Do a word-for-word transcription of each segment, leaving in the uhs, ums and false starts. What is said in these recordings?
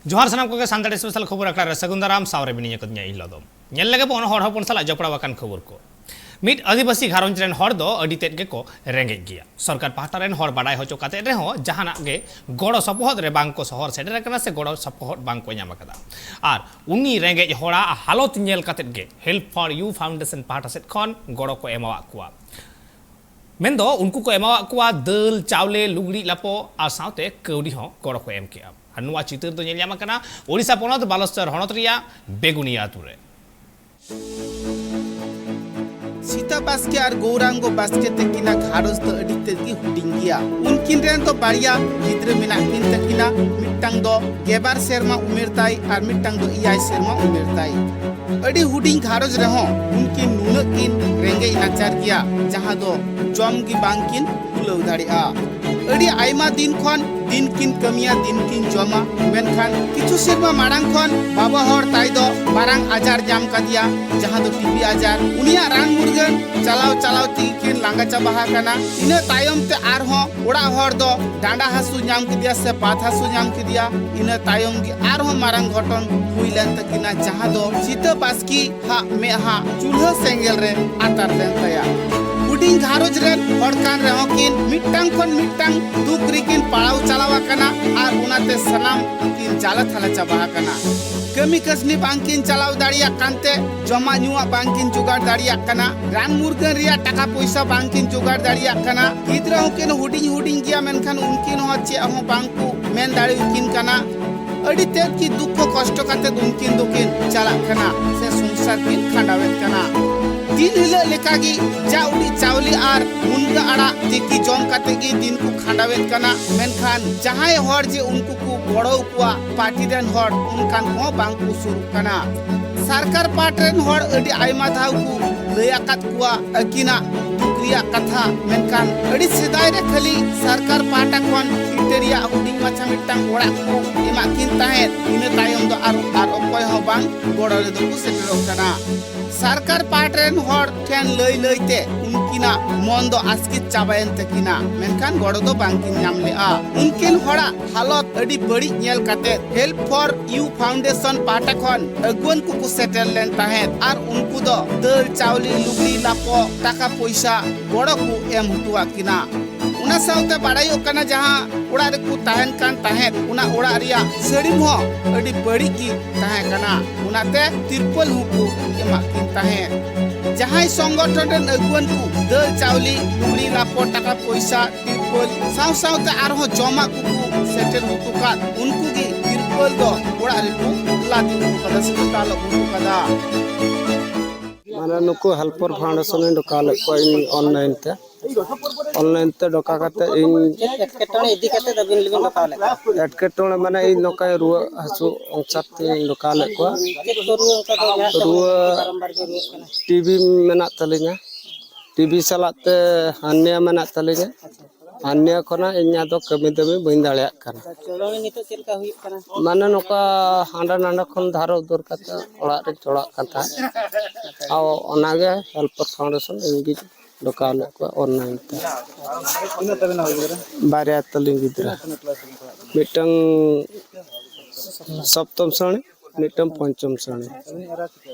ᱡᱚᱦᱟᱨ ᱥᱟᱱᱟᱢ ᱠᱚᱜᱮ, ᱥᱟᱱᱛᱟᱲᱤ ᱥᱯᱮᱥᱟᱞ ᱠᱷᱚᱵᱚᱨ ᱟᱠᱷᱲᱟ ᱨᱮ ᱥᱟᱹᱜᱩᱱ ᱫᱟᱨᱟᱢ᱾ ᱥᱟᱶᱨᱮ ᱢᱤᱱᱟᱹᱧ ᱟᱠᱟᱫᱤᱧᱟ ᱤᱧ ᱞᱚᱫᱚᱢ᱾ ᱧᱮᱞ ᱞᱮᱜᱮ ᱵᱚᱱ ᱦᱚᱲ ᱦᱚᱯᱚᱱ ᱥᱟᱞᱟᱜ ᱡᱚᱯᱲᱟᱣ ᱟᱠᱟᱱ ᱠᱷᱚᱵᱚᱨ ᱠᱚ᱾ ᱢᱤᱫ ᱟᱹᱫᱤᱵᱟᱹᱥᱤ ᱜᱷᱟᱨᱚᱸᱡᱽ ᱨᱮᱱ ᱦᱚᱲ ᱫᱚ ᱟᱹᱰᱤ ᱛᱮᱫ ᱜᱮᱠᱚ ᱨᱮᱸᱜᱮᱡ ᱜᱮᱭᱟ᱾ ᱥᱚᱨᱠᱟᱨ ᱯᱟᱦᱴᱟ ᱨᱮᱱ ᱦᱚᱲ ᱵᱟᱰᱟᱭ ᱦᱚᱪᱚ ᱠᱟᱛᱮᱫ ᱨᱮᱦᱚᱸ ᱡᱟᱦᱟᱱᱟᱜ ᱜᱮ ᱜᱚᱲᱚ ᱥᱚᱯᱚᱦᱚᱫ ᱨᱮ ᱵᱟᱝ ᱠᱚ ᱥᱚᱦᱚᱨ ᱥᱮᱴᱮᱨ ᱟᱠᱟᱱᱟ ᱥᱮ ᱜᱚᱲᱚ ᱥᱚᱯᱚᱦᱚᱫ ᱵᱟᱝ ᱠᱚ ᱧᱟᱢ ᱟᱠᱟᱫᱟ᱾ ᱟᱨ ᱩᱱᱤ ᱨᱮᱸᱜᱮᱡ ᱦᱚᱲᱟᱜ ᱦᱟᱞᱚᱛ ᱧᱮᱞ ᱠᱟᱛᱮᱫ ᱜᱮ Help for You Foundation ᱯᱟᱦᱴᱟ ᱥᱮᱫ ᱠᱷᱚᱱ ᱜᱚᱲᱚ ᱠᱚ ᱮᱢᱟᱣᱟᱫ ᱠᱚᱣᱟ᱾ ᱢᱮᱱᱫᱚ ᱩᱱᱠᱩ ᱠᱚ ᱮᱢᱟᱣᱟᱫ ᱠᱚᱣᱟ ᱫᱟᱹᱞ, ᱪᱟᱣᱞᱮ, ᱞᱩᱜᱽᱲᱤᱡ ᱞᱟᱯᱚ ᱟᱨ ᱥᱟᱶᱛᱮ ᱠᱟᱹᱣᱰᱤ ᱦᱚᱸ ᱜᱚᱲᱚ ᱠᱚ ᱮᱢ ᱠᱮᱜᱼᱟ᱾ ᱟᱨ ᱱᱚᱣᱟ ᱪᱤᱛᱟᱹᱨ ᱫᱚ ᱧᱮᱞ ᱧᱟᱢ ᱟᱠᱟᱱᱟ ᱳᱰᱤᱥᱟ ᱯᱚᱱᱚᱛ ᱵᱟᱞᱮᱥᱚᱨ ᱦᱚᱱᱚᱛ ᱨᱮᱭᱟᱜ ᱵᱮᱜᱩᱱᱤᱭᱟ ᱟᱹᱛᱩ ᱨᱮ᱾ ᱥᱤᱛᱟ ᱵᱟᱥᱠᱮ ᱟᱨ ᱜᱳᱣᱨᱟᱝᱜᱚ ᱵᱟᱥᱠᱮ ᱛᱟᱹᱠᱤᱱᱟᱜ ᱜᱷᱟᱨᱚᱸᱡᱽ ᱫᱚ ᱟᱹᱰᱤ ᱛᱮᱫ ᱜᱮ ᱦᱩᱰᱤᱧ ᱜᱮᱭᱟ᱾ ᱩᱱᱠᱤᱱ ᱨᱮᱱ ᱫᱚ ᱵᱟᱨᱭᱟ ᱜᱤᱫᱽᱨᱟᱹ ᱢᱮᱱᱟᱜ ᱠᱤᱱ ᱛᱟᱹᱠᱤᱱᱟ, ᱢᱤᱫᱴᱟᱝ ᱫᱚ ᱜᱮᱵᱟᱨ ᱥᱮᱨᱢᱟ ᱩᱢᱮᱨ ᱛᱟᱭ ᱟᱨ ᱢᱤᱫᱴᱟᱝ ᱫᱚ ᱮᱭᱟᱭ ᱥᱮᱨᱢᱟ ᱩᱢᱮᱨ ᱛᱟᱭ᱾ ᱟᱹᱰᱤ ᱦᱩᱰᱤᱧ ᱜᱷᱟᱨᱚᱸᱡᱽ ᱨᱮᱦᱚᱸ ᱩᱱᱠᱤᱱ ᱱᱩᱱᱟᱹᱜ ᱠᱤᱱ ᱨᱮᱸᱜᱮᱡ ᱱᱟᱪᱟᱨ ᱜᱮᱭᱟ, ᱡᱟᱦᱟᱸ ᱫᱚ ᱡᱚᱢ ᱜᱮ ᱵᱟᱝ ᱠᱤᱱ ᱠᱩᱞᱟᱹᱣ ᱫᱟᱲᱮᱭᱟᱜᱼᱟ᱾ ᱟᱹᱰᱤ ᱟᱭᱢᱟ ᱫᱤᱱ ᱠᱷᱚᱱ ᱫᱤᱱ ᱠᱤᱱ ᱠᱟᱹᱢᱤᱭᱟ, ᱫᱤᱱ ᱠᱤᱱ ᱡᱚᱢᱟ, ᱢᱮᱱᱠᱷᱟᱱ ᱠᱤᱪᱷᱩ ᱥᱮᱨᱢᱟ ᱢᱟᱲᱟᱝ ᱠᱷᱚᱱ ᱵᱟᱵᱟ ᱦᱚᱲ ᱛᱟᱭ ᱫᱚ ᱢᱟᱨᱟᱝ ᱟᱡᱟᱨ ᱧᱟᱢ ᱠᱟᱫᱮᱭᱟ, ᱡᱟᱦᱟᱸ ᱫᱚ ᱴᱤᱵᱤ ᱟᱡᱟᱨ᱾ ᱩᱱᱤᱭᱟᱜ ᱨᱟᱱ ᱢᱩᱨᱜᱟᱹᱱ ᱪᱟᱞᱟᱣ ᱪᱟᱞᱟᱣ ᱛᱮᱜᱮ ᱠᱤᱱ ᱞᱟᱸᱜᱟ ᱪᱟᱵᱟ ᱟᱠᱟᱱᱟ᱾ ᱤᱱᱟᱹ ᱛᱟᱭᱚᱢ ᱛᱮ ᱟᱨᱦᱚᱸ ᱚᱲᱟᱜ ᱦᱚᱲ ᱫᱚ ᱰᱟᱸᱰᱟ ᱦᱟᱹᱥᱩ ᱧᱟᱢ ᱠᱮᱫᱮᱭᱟ ᱥᱮ ᱵᱟᱛ ᱦᱟᱹᱥᱩ ᱧᱟᱢ ᱠᱮᱫᱮᱭᱟ᱾ ᱤᱱᱟᱹ ᱛᱟᱭᱚᱢ ᱜᱮ ᱟᱨᱦᱚᱸ ᱢᱟᱨᱟᱝ ᱜᱷᱚᱴᱚᱱ ᱦᱩᱭ ᱞᱮᱱ ᱛᱟᱹᱠᱤᱱᱟ, ᱡᱟᱦᱟᱸ ᱫᱚ ᱥᱤᱛᱟᱹ ᱵᱟᱥᱠᱮ ᱦᱟᱜ ᱢᱮᱫᱦᱟ ᱪᱩᱞᱦᱟᱹ ᱥᱮᱸᱜᱮᱞ ᱨᱮ ᱟᱛᱟᱨ ᱞᱮᱱ ᱛᱟᱭᱟ᱾ ᱦᱩᱰᱤᱧ ᱜᱷᱟᱨᱚᱸᱡᱽ ᱨᱮᱱ ᱦᱚᱲ ᱠᱟᱱ ᱨᱮᱦᱚᱸ ᱠᱤᱱ ᱢᱤᱫᱴᱟᱝ ᱠᱷᱚᱱ ᱢᱤᱫᱴᱟᱝ ᱫᱩᱠ ᱨᱮᱠᱤᱱ ᱯᱟᱲᱟᱣ ᱪᱟᱞᱟᱣ ᱟᱠᱟᱱᱟ ᱟᱨ ᱚᱱᱟᱛᱮ ᱥᱟᱱᱟᱢ ᱠᱤᱱ ᱡᱟᱞᱟ ᱛᱷᱟᱞᱟ ᱪᱟᱵᱟ ᱟᱠᱟᱱᱟ᱾ ᱠᱟᱹᱢᱤ ᱠᱟᱹᱥᱱᱤ ᱵᱟᱝ ᱠᱤᱱ ᱪᱟᱞᱟᱣ ᱫᱟᱲᱮᱭᱟᱜ ᱠᱟᱱᱛᱮ ᱡᱚᱢᱟᱜ ᱧᱩᱣᱟᱜ ᱵᱟᱝ ᱠᱤᱱ ᱡᱚᱜᱟᱲ ᱫᱟᱲᱮᱭᱟᱜ ᱠᱟᱱᱟ᱾ ᱨᱟᱱ ᱢᱩᱨᱜᱟᱹᱱ ᱨᱮᱭᱟᱜ ᱴᱟᱠᱟ ᱯᱚᱭᱥᱟ ᱵᱟᱝ ᱠᱤᱱ ᱡᱚᱜᱟᱲ ᱫᱟᱲᱮᱭᱟᱜ ᱠᱟᱱᱟ᱾ ᱜᱤᱫᱽᱨᱟᱹ ᱦᱚᱸᱠᱤᱱ ᱦᱩᱰᱤᱧ ᱦᱩᱰᱤᱧ ᱜᱮᱭᱟ, ᱢᱮᱱᱠᱷᱟᱱ ᱩᱱᱠᱤᱱ ᱦᱚᱸ ᱪᱮᱫ ᱦᱚᱸ ᱵᱟᱝ ᱠᱚ ᱢᱮᱱ ᱫᱟᱲᱮᱭᱟᱠᱤᱱ ᱠᱟᱱᱟ᱾ ᱟᱹᱰᱤ ᱛᱮᱫ ᱜᱮ ᱫᱩᱠᱠᱷᱚ ᱠᱚᱥᱴᱚ ᱠᱟᱛᱮᱫ ᱩᱱᱠᱤᱱ ᱫᱚᱠᱤᱱ ᱪᱟᱞᱟᱜ ᱠᱟᱱᱟ ᱥᱮ ᱥᱚᱝᱥᱟᱨ ᱠᱤᱱ ᱠᱷᱟᱸᱰᱟᱣᱮᱫ ᱠᱟᱱᱟ᱾ ᱫᱤᱱ ᱦᱤᱞᱳᱜ ᱞᱮᱠᱟᱜᱮ ᱡᱟ ᱩᱰᱤᱡ ᱪᱟᱣᱞᱮ ᱟᱨ ᱢᱩᱱᱜᱟᱹ ᱟᱲᱟᱜ ᱛᱤᱠᱤ ᱡᱚᱢ ᱠᱟᱛᱮᱫ ᱜᱮ ᱫᱤᱱ ᱠᱚ ᱠᱷᱟᱸᱰᱟᱣᱮᱫ ᱠᱟᱱᱟ᱾ ᱢᱮᱱᱠᱷᱟᱱ ᱡᱟᱦᱟᱸᱭ ᱦᱚᱲ ᱡᱮ ᱩᱱᱠᱩ ᱠᱚ ᱜᱚᱲᱚ ᱟᱠᱚᱣᱟ, ᱯᱟᱨᱴᱤ ᱨᱮᱱ ᱦᱚᱲ ᱚᱱᱠᱟᱱ ᱠᱚᱦᱚᱸ ᱵᱟᱝ ᱠᱚ ᱥᱩᱨᱩᱜ ᱠᱟᱱᱟ᱾ ᱥᱚᱨᱠᱟᱨ ᱯᱟᱦᱴᱟ ᱨᱮᱱ ᱦᱚᱲ ᱟᱹᱰᱤ ᱟᱭᱢᱟ ᱫᱷᱟᱣ ᱠᱚ ᱞᱟᱹᱭ ᱟᱠᱟᱫ ᱠᱚᱣᱟ ᱟᱹᱠᱤᱱᱟᱜ ᱫᱩᱠ ᱨᱮᱭᱟᱜ ᱠᱟᱛᱷᱟ, ᱢᱮᱱᱠᱷᱟᱱ ᱟᱹᱰᱤ ᱥᱮᱫᱟᱭ ᱨᱮ ᱠᱷᱟᱹᱞᱤ ᱥᱚᱨᱠᱟᱨ ᱯᱟᱦᱴᱟ ᱠᱷᱚᱱ ᱤᱴᱟᱹ ᱨᱮᱭᱟᱜ ᱦᱩᱰᱤᱧ ᱢᱟᱪᱷᱟ ᱢᱤᱫᱴᱟᱝ ᱚᱲᱟᱜ ᱠᱚ ᱮᱢᱟᱜ ᱠᱤᱱ ᱛᱟᱦᱮᱸᱫ᱾ ᱤᱱᱟᱹ ᱛᱟᱭᱚᱢ ᱫᱚ ᱟᱨ, ᱟᱨ ᱚᱠᱚᱭ ᱦᱚᱸ ᱵᱟᱝ ᱜᱚᱲᱚ ᱨᱮᱫᱚ ᱠᱚ ᱥᱮᱴᱮᱨᱚᱜ ᱠᱟᱱᱟ᱾ ᱥᱚᱨᱠᱟᱨ ᱯᱟᱦᱴᱟ ᱨᱮᱱ ᱦᱚᱲ ᱴᱷᱮᱱ ᱞᱟᱹᱭ ᱞᱟᱹᱭ ᱛᱮ ᱩᱱᱠᱤᱱᱟᱜ ᱢᱚᱱ ᱫᱚ ᱟᱥᱠᱮᱛ ᱪᱟᱵᱟᱭᱮᱱ ᱛᱟᱹᱠᱤᱱᱟ, ᱢᱮᱱᱠᱷᱟᱱ ᱜᱚᱲᱚ ᱫᱚ ᱵᱟᱝ ᱠᱤᱱ ᱧᱟᱢ ᱞᱮᱫᱼᱟ᱾ ᱩᱱᱠᱤᱱ ᱦᱚᱲᱟᱜ ᱦᱟᱞᱚᱛ ᱟᱹᱰᱤ ᱵᱟᱹᱲᱤᱡ ᱧᱮᱞ ᱠᱟᱛᱮ Help for You Foundation ᱯᱟᱦᱴᱟ ᱠᱷᱚᱱ ᱟᱹᱜᱩᱣᱟᱹᱱ ᱠᱚᱠᱚ ᱥᱮᱴᱮᱨ ᱞᱮᱱ ᱛᱟᱦᱮᱸᱫ ᱟᱨ ᱩᱱᱠᱩ ᱫᱚ ᱫᱟᱹᱞ, ᱪᱟᱣᱞᱮ, ᱞᱩᱜᱽᱲᱤ ᱞᱟᱯᱚ, ᱴᱟᱠᱟ ᱯᱚᱭᱥᱟ ᱜᱚᱲᱚ ᱠᱚ ᱮᱢ ᱦᱚᱴᱚᱣᱟᱫ ᱠᱤᱱᱟ᱾ ᱚᱱᱟ ᱥᱟᱶᱛᱮ ᱵᱟᱲᱟᱭᱚᱜ ᱠᱟᱱᱟ, ᱡᱟᱦᱟᱸ ᱚᱲᱟᱜ ᱨᱮᱠᱚ ᱛᱟᱦᱮᱱ ᱠᱟᱱ ᱛᱟᱦᱮᱸᱫ, ᱚᱱᱟ ᱚᱲᱟᱜ ᱨᱮᱭᱟᱜ ᱥᱟᱹᱲᱤᱢ ᱦᱚᱸ ᱟᱹᱰᱤ ᱵᱟᱹᱲᱤᱡ ᱜᱮ ᱛᱟᱦᱮᱸ ᱠᱟᱱᱟ᱾ ᱚᱱᱟᱛᱮ ᱛᱤᱨᱯᱚᱞ ᱦᱚᱸᱠᱚ ᱮᱢᱟᱜ ᱠᱤᱱ ᱛᱟᱦᱮᱸᱫ᱾ ᱡᱟᱦᱟᱸᱭ ᱥᱚᱝᱜᱚᱴᱷᱚᱱ ᱨᱮᱱ ᱟᱹᱜᱩᱣᱟᱹᱱ ᱠᱚ ᱫᱟᱹᱞ, ᱪᱟᱣᱞᱮ, ᱞᱩᱜᱽᱲᱤ ᱞᱟᱯᱚ, ᱴᱟᱠᱟ ᱯᱚᱭᱥᱟ, ᱛᱤᱨᱯᱚᱞ ᱥᱟᱶ ᱥᱟᱶᱛᱮ ᱟᱨᱦᱚᱸ ᱡᱚᱢᱟᱜ ᱠᱚᱠᱚ ᱥᱮᱴᱮᱨ ᱦᱚᱴᱚ ᱠᱟᱫ, ᱩᱱᱠᱩ ᱜᱮ ᱛᱤᱨᱯᱚᱞ ᱫᱚ ᱚᱲᱟᱜ ᱨᱮᱠᱚ ᱞᱟᱫᱮ ᱦᱚᱴᱚ ᱠᱟᱫᱟ ᱥᱮᱠᱚ ᱫᱟᱞᱚᱵ ᱦᱚᱴᱚ ᱠᱟᱫᱟ᱾ ᱢᱟᱱᱮ ᱱᱩᱠᱩ Help for Foundation ᱤᱧ ᱰᱚᱠᱟᱣ ᱞᱮᱫ ᱠᱚᱣᱟ ᱤᱧ online ᱛᱮ᱾ Online ᱛᱮ ᱰᱚᱠᱟ ᱠᱟᱛᱮ ᱤᱧ ᱪᱮᱫ ᱮᱴᱠᱮᱴᱚᱬᱮ ᱤᱫᱤ ᱠᱟᱛᱮ ᱟᱹᱵᱤᱱ ᱞᱤᱵᱤᱱ ᱰᱚᱠᱟᱣ ᱞᱮᱫ ᱠᱚᱣᱟ? ᱮᱴᱠᱮᱴᱚᱬᱮ ᱢᱟᱱᱮ ᱤᱧ ᱱᱚᱝᱠᱟ ᱨᱩᱣᱟᱹ ᱦᱟᱹᱥᱩ ᱚᱝᱥᱟᱨ ᱛᱮᱧ ᱰᱚᱠᱟᱣ ᱞᱮᱫ ᱠᱚᱣᱟ᱾ ᱪᱮᱫ ᱠᱚ ᱨᱩᱣᱟᱹ ᱚᱱᱠᱟ ᱫᱚ ᱢᱮᱱᱟᱜ ᱛᱟᱵᱤᱱᱟ? ᱨᱩᱣᱟᱹ ᱵᱟᱨᱚᱢᱵᱟᱨ ᱜᱮ ᱨᱩᱣᱟᱹᱜ ᱠᱟᱱᱟ᱾ ᱴᱤᱵᱤ ᱢᱮᱱᱟᱜ ᱛᱟᱹᱞᱤᱧᱟ, ᱴᱤᱵᱤ ᱥᱟᱞᱟᱜ ᱛᱮ ᱦᱟᱨᱱᱤᱭᱟ ᱢᱮᱱᱟᱜ ᱛᱟᱹᱞᱤᱧᱟ᱾ ᱟᱪᱪᱷᱟ᱾ ᱦᱟᱨᱱᱤᱭᱟ ᱠᱷᱚᱱᱟᱜ ᱤᱧ ᱟᱫᱚ ᱠᱟᱹᱢᱤ ᱫᱟᱹᱢᱤ ᱵᱟᱹᱧ ᱫᱟᱲᱮᱭᱟᱜ ᱠᱟᱱᱟ᱾ ᱟᱪᱪᱷᱟ, ᱪᱚᱲᱚᱱᱤ ᱱᱤᱛᱚᱜ ᱪᱮᱫ ᱞᱮᱠᱟ ᱦᱩᱭᱩᱜ ᱠᱟᱱᱟ? ᱢᱟᱱᱮ ᱱᱚᱝᱠᱟ ᱦᱟᱸᱰᱮ ᱱᱟᱰᱮ ᱠᱷᱚᱱ ᱫᱷᱟᱨ ᱩᱫᱷᱟᱹᱨ ᱠᱟᱛᱮ ᱚᱲᱟᱜ ᱨᱮᱧ ᱪᱟᱞᱟᱜ ᱠᱟᱱ ᱛᱟᱦᱮᱸᱫ᱾ ᱟᱨ ᱚᱱᱟᱜᱮ Help for Foundation ᱤᱧ ᱜᱤᱧ ᱰᱚᱠᱟᱣ ᱞᱮᱫ ᱠᱚᱣᱟ online ᱛᱮ᱾ ᱛᱤᱱᱟᱹᱜ ᱛᱟᱵᱮᱱᱟ ᱜᱤᱫᱽᱨᱟᱹ? ᱵᱟᱨᱭᱟ ᱛᱟᱹᱞᱤᱧ ᱜᱤᱫᱽᱨᱟᱹ᱾ ᱛᱤᱱᱟᱹᱜ class ᱨᱮᱱ ᱠᱚᱲᱟ? ᱢᱤᱫᱴᱟᱝ ᱥᱚᱯᱛᱚᱢ ᱥᱨᱮᱬᱤ, ᱢᱤᱫᱴᱟᱝ ᱯᱚᱧᱪᱚᱢ ᱥᱨᱮᱬᱤ᱾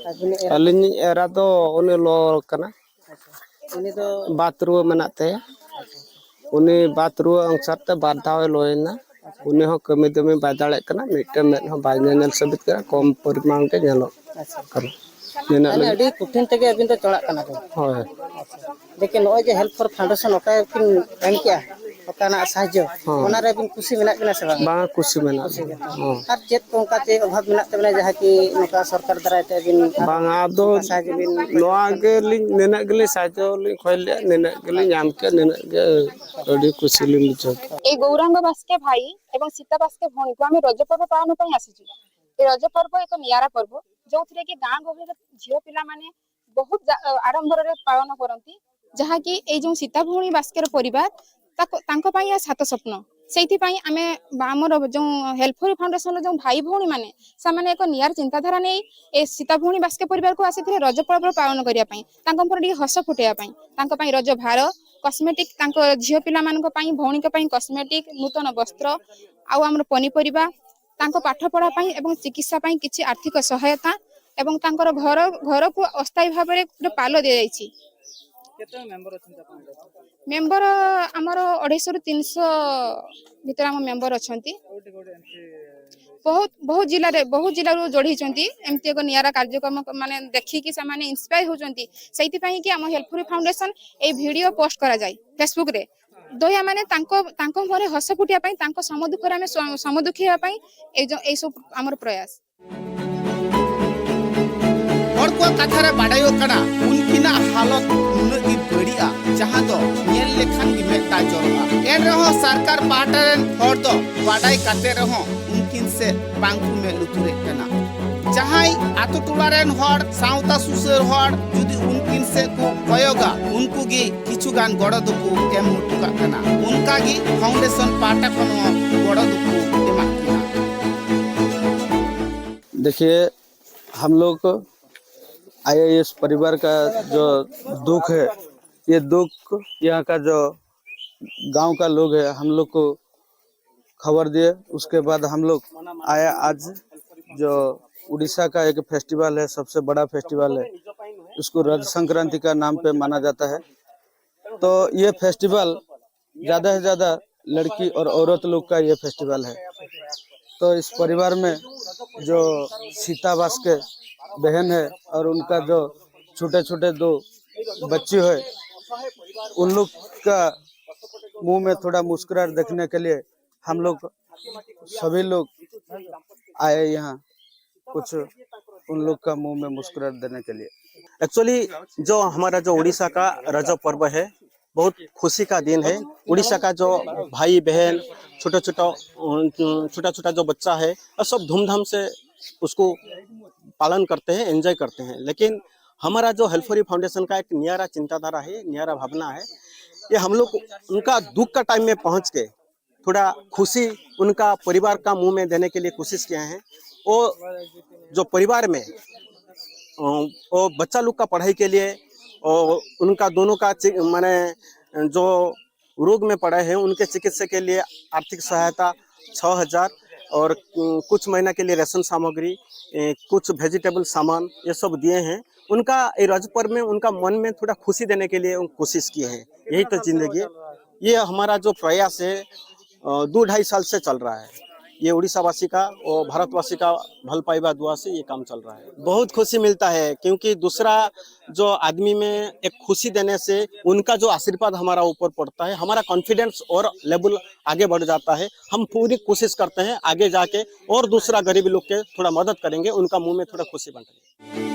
ᱟᱹᱵᱤᱱᱤᱡ ᱮᱨᱟ? ᱟᱹᱞᱤᱧᱤᱡ ᱮᱨᱟ ᱫᱚ ᱩᱱᱤ ᱞᱚ ᱠᱟᱱᱟ᱾ ᱟᱪᱪᱷᱟ᱾ ᱩᱱᱤ ᱫᱚ ᱵᱟᱛ ᱨᱩᱣᱟᱹ ᱢᱮᱱᱟᱜ ᱛᱟᱭᱟ᱾ ᱟᱪᱪᱷᱟ᱾ ᱩᱱᱤ ᱵᱟᱛ ᱨᱩᱣᱟᱹ ᱚᱝᱥᱟᱨ ᱛᱮ ᱵᱟᱨ ᱫᱷᱟᱣ ᱮ ᱞᱚᱭᱮᱱᱟ᱾ ᱟᱪᱪᱷᱟ᱾ ᱩᱱᱤ ᱦᱚᱸ ᱠᱟᱹᱢᱤ ᱫᱟᱹᱢᱤ ᱵᱟᱭ ᱫᱟᱲᱮᱭᱟᱜ ᱠᱟᱱᱟ, ᱢᱤᱫᱴᱮᱱ ᱢᱮᱫ ᱦᱚᱸ ᱵᱟᱭ ᱧᱮᱧᱮᱞ ᱥᱟᱹᱵᱤᱛ ᱠᱟᱱᱟ, ᱠᱚᱢ ᱯᱚᱨᱤᱢᱟᱱ ᱜᱮ ᱧᱮᱞᱚᱜ ᱟᱪᱪᱷᱟ᱾ ᱠᱟᱱᱟ᱾ ᱱᱤᱱᱟᱹᱜ ᱛᱟᱦᱞᱮ ᱞᱟᱹᱜᱤᱫ᱾ ᱟᱹᱰᱤ ᱠᱚᱴᱷᱤᱱ ᱛᱮᱜᱮ ᱟᱹᱵᱤᱱ ᱫᱚ ᱪᱚᱲᱟᱜ ᱠᱟᱱᱟ ᱵᱤᱱ᱾ ᱦᱳᱭ᱾ ᱟᱪᱪᱷᱟ᱾ ᱫᱮᱠᱷᱤᱱ, ᱱᱚᱜᱼᱚᱭ ᱡᱮ Help for Foundation ᱚᱠᱟ ᱠᱤᱱ ᱮᱢ ᱠᱮᱜᱼᱟ, ᱚᱠᱟᱱᱟᱜ ᱥᱟᱦᱟᱡᱽᱡᱚ, ᱦᱚᱸ᱾ ᱚᱱᱟ ᱨᱮ ᱟᱹᱵᱤᱱ ᱠᱩᱥᱤ ᱢᱮᱱᱟᱜ ᱵᱤᱱᱟ ᱥᱮ ᱵᱟᱝ? ᱵᱟᱝ, ᱠᱩᱥᱤ ᱢᱮᱱᱟᱜ ᱠᱩᱥᱤ ᱞᱤᱧᱟ᱾ ᱜᱮ᱾ ᱦᱚᱸ᱾ ᱟᱨ ᱪᱮᱫ ᱠᱚ ᱚᱱᱠᱟ ᱪᱮᱫ ᱚᱵᱷᱟᱵᱽ ᱢᱮᱱᱟᱜ ᱛᱟᱵᱤᱱᱟ, ᱡᱟᱦᱟᱸ ᱠᱤ ᱱᱚᱝᱠᱟ ᱥᱚᱨᱠᱟᱨ ᱫᱟᱨᱟᱭ ᱛᱮ ᱟᱹᱵᱤᱱ ᱵᱟᱝ, ᱟᱫᱚ ᱚᱱᱠᱟ ᱥᱟᱦᱟᱡᱽᱡᱚ ᱵᱤᱱ ᱱᱚᱣᱟ ᱜᱮᱞᱤᱧ, ᱱᱤᱱᱟᱹᱜ ᱜᱮᱞᱤᱧ ᱥᱟᱦᱟᱡᱽᱡᱚ ᱞᱤᱧ ᱠᱷᱚᱡ ᱞᱮᱫᱼᱟ, ᱱᱤᱱᱟᱹᱜ ᱜᱮᱞᱤᱧ ᱧᱟᱢ ᱠᱮᱫᱼᱟ, ᱱᱤᱱᱟᱹᱜ ᱜᱮ ᱟᱹᱰᱤ ᱠᱩᱥᱤ ᱞᱤᱧ ᱵᱩᱡᱷᱟᱹᱣ ᱠᱮᱫᱼᱟ᱾ ᱮ ᱜᱳᱣᱨᱟᱝᱜᱚ ᱵᱟᱥᱠᱮ ଭାଇ ଏବଂ ସୀତା ବାସ୍କେ ଭଉଣୀକୁ ଆମେ ରଜ ପର୍ବ ପାଳନ ପାଇଁ ଆସିଛୁ। ଏ ରଜ ପର୍ବ ଏକ ନିଆରା ପର୍ବ, ଯେଉଁଥିରେ କି ଗାଁ ଗହଳିର ଝିଅ ପିଲାମାନେ ବହୁତ ଜା-, ଆଡମ୍ବରରେ ପାଳନ କରନ୍ତି। ଯାହାକି ଏଇ ଯେଉଁ ସୀତା ଭଉଣୀ ବାସ୍କେର ପରିବାର, ତାକୁ, ତାଙ୍କ ପାଇଁ ଏହା ସାତ ସ୍ୱପ୍ନ। ସେଇଥିପାଇଁ ଆମେ ବା-, ଆମର ଯେଉଁ ହେଲ୍ପଫୁଲ୍ ଫାଉଣ୍ଡେସନର ଯେଉଁ ଭାଇ ଭଉଣୀମାନେ, ସେମାନେ ଏକ ନିଆରା ଚିନ୍ତାଧାରା ନେଇ ଏ ସୀତା ଭଉଣୀ ବାସ୍କେ ପରିବାରକୁ ଆସିଥିଲେ ରଜ ପର୍ବ ପାଳନ କରିବା ପାଇଁ, ତାଙ୍କ ମୁହଁରେ ଟିକେ ହସ ଫୁଟେଇବା ପାଇଁ। ତାଙ୍କ ପାଇଁ ରଜ ଭାର, କସ୍ମେଟିକ୍, ତାଙ୍କ ଝିଅ ପିଲାମାନଙ୍କ ପାଇଁ, ଭଉଣୀଙ୍କ ପାଇଁ କସ୍ମେଟିକ୍, ନୂତନ ବସ୍ତ୍ର, ଆଉ ଆମର ପନିପରିବା, ତାଙ୍କ ପାଠ ପଢ଼ା ପାଇଁ ଏବଂ ଚିକିତ୍ସା ପାଇଁ କିଛି ଆର୍ଥିକ ସହାୟତା ଏବଂ ତାଙ୍କର ଘର, ଘରକୁ ଅସ୍ଥାୟୀ ଭାବରେ ଗୋଟେ ପାଲ ଦିଆଯାଇଛି। କେତେ ମେମ୍ବର ଅଛନ୍ତି ଆପଣଙ୍କର? ମେମ୍ବର ଆମର ଅଢ଼େଇଶହରୁ ତିନିଶହ ଭିତରେ ଆମ ମେମ୍ବର ଅଛନ୍ତି। କୋଉଠି କୋଉଠି ଏମିତି? ବହୁତ, ବହୁତ ଜିଲ୍ଲାରେ, ବହୁତ ଜିଲ୍ଲାରୁ ଯୋଡ଼ିଛନ୍ତି। ଏମିତି ଏକ ନିଆରା କାର୍ଯ୍ୟକ୍ରମ ମାନେ ଦେଖିକି ସେମାନେ ଇନ୍ସପାୟାର ହେଉଛନ୍ତି। ସେଇଥିପାଇଁ କି ଆମ ହେଲ୍ପଫୁଲ୍ ଫାଉଣ୍ଡେସନ ଏଇ ଭିଡ଼ିଓ ପୋଷ୍ଟ କରାଯାଏ ଫେସବୁକ୍ରେ। ଦୟା ମାନେ ତାଙ୍କ, ତାଙ୍କ ମୁହଁରେ ହସ ଫୁଟିବା ପାଇଁ, ତାଙ୍କ ସମ ଦୁଃଖରେ ଆମେ ସ-, ସମ ଦୁଃଖୀ ହେବା ପାଇଁ ଏଇ ଯୋ-, ଏଇ ସବୁ ଆମର ପ୍ରୟାସ। ᱦᱚᱲ ᱠᱚᱣᱟᱜ ᱠᱟᱛᱷᱟ ᱨᱮ ᱵᱟᱰᱟᱭᱚᱜ ᱠᱟᱱᱟ, ᱩᱱᱠᱤᱱᱟᱜ ᱦᱟᱞᱚᱛ ᱱᱩᱱᱟᱹᱜ ᱜᱮ ᱵᱟᱹᱲᱤᱡᱼᱟ, ᱡᱟᱦᱟᱸ ᱫᱚ ᱧᱮᱞ ᱞᱮᱠᱷᱟᱱ ᱜᱮ ᱢᱮᱫ ᱫᱟᱜ ᱡᱚᱨᱚᱜᱼᱟ᱾ ᱮᱱ ᱨᱮᱦᱚᱸ ᱥᱚᱨᱠᱟᱨ ᱯᱟᱦᱴᱟ ᱨᱮᱱ ᱦᱚᱲ ᱫᱚ ᱵᱟᱰᱟᱭ ᱠᱟᱛᱮ ᱨᱮᱦᱚᱸ ᱩᱱᱠᱤᱱ ᱥᱮᱫ ᱵᱟᱝ ᱠᱚ ᱢᱮᱫ ᱞᱩᱛᱩᱨᱮᱫ ᱠᱟᱱᱟ᱾ ᱡᱟᱦᱟᱸᱭ ᱟᱛᱳ ᱴᱚᱞᱟ ᱨᱮᱱ ᱦᱚᱲ, ᱥᱟᱶᱛᱟ ᱥᱩᱥᱟᱹᱨ ᱦᱚᱲ ᱡᱩᱫᱤ ᱩᱱᱠᱤᱱ ᱥᱮᱫ ᱠᱚ ᱠᱚᱭᱚᱜᱟ, ᱩᱱᱠᱩ ᱜᱮ ᱠᱤᱪᱷᱩ ᱜᱟᱱ ᱜᱚᱲᱚ ᱫᱚᱠᱚ ᱮᱢ ᱦᱚᱴᱚ ᱠᱟᱜ ᱠᱟᱱᱟ᱾ ᱚᱱᱠᱟ ᱜᱮ ᱯᱷᱟᱣᱩᱱᱰᱮᱥᱚᱱ ᱯᱟᱦᱴᱟ ᱠᱷᱚᱱ ᱦᱚᱸ ᱜᱚᱲᱚ ᱫᱚᱠᱚ ᱮᱢᱟᱜ ᱠᱟᱱᱟ᱾ देखिए, हम लोग आईएएस परिवार का जो दुख है, ये दुख यहाँ का जो गांव का लोग है, हम लोग को खबर दिए। उसके बाद हम लोग आया। आज जो उड़ीसा का एक फेस्टिवल है, सबसे बड़ा फेस्टिवल है, इसको रज संक्रांति का नाम पे माना जाता है। तो ये फेस्टिवल ज़्यादा से ज़्यादा लड़की और औरत लोग का ये फेस्टिवल है। तो इस परिवार में जो सीता बास्के बहन है और उनका जो छोटे छोटे दो बच्ची है, उन लोग का मुंह में थोड़ा मुस्कुराहट देखने के लिए हम लोग सभी लोग आए यहाँ कुछ उन लोग का मुंह में मुस्कुराहट देने के लिए। एक्चुअली जो हमारा जो उड़ीसा का रजो पर्व है, बहुत खुशी का दिन है। उड़ीसा का जो भाई बहन, छोटा छोटा छोटा छोटा जो बच्चा है, और सब धूमधाम से उसको पालन करते हैं, एंजॉय करते हैं। लेकिन हमारा जो हेल्प फॉर यू फाउंडेशन का एक नियारा चिंताधारा है, नियारा भावना है, ये हम लोग उनका दुख का टाइम में पहुंच के थोड़ा खुशी उनका परिवार का मुंह में देने के लिए कोशिश किए हैं। वो जो परिवार में, अ, वो बच्चा लोग का पढ़ाई के लिए, और उनका दोनों का चि-, माने जो रोग में पड़े हैं उनके चिकित्सा के लिए आर्थिक सहायता छः हज़ार और, अ, कुछ महीना के लिए राशन सामग्री, अ, कुछ वेजिटेबल सामान, ये सब दिए हैं। उनका ये रज पर्व में उनका मन में थोड़ा खुशी देने के लिए वो कोशिश किए हैं। यही तो जिंदगी है। ये हमारा जो प्रयास है, अ, दो ढाई साल से चल रहा है। ये उड़ीसा वासी का और भारतवासी का भल पाइबा दुआ से ये काम चल रहा है। बहुत खुशी मिलता है, क्योंकि दूसरा जो आदमी में एक खुशी देने से उनका जो आशीर्वाद हमारा ऊपर पड़ता है, हमारा कॉन्फिडेंस और लेवल आगे बढ़ जाता है। हम पूरी कोशिश करते हैं आगे जाके और दूसरा गरीब लोग के थोड़ा मदद करेंगे, उनका मुंह में थोड़ा खुशी बांटेंगे।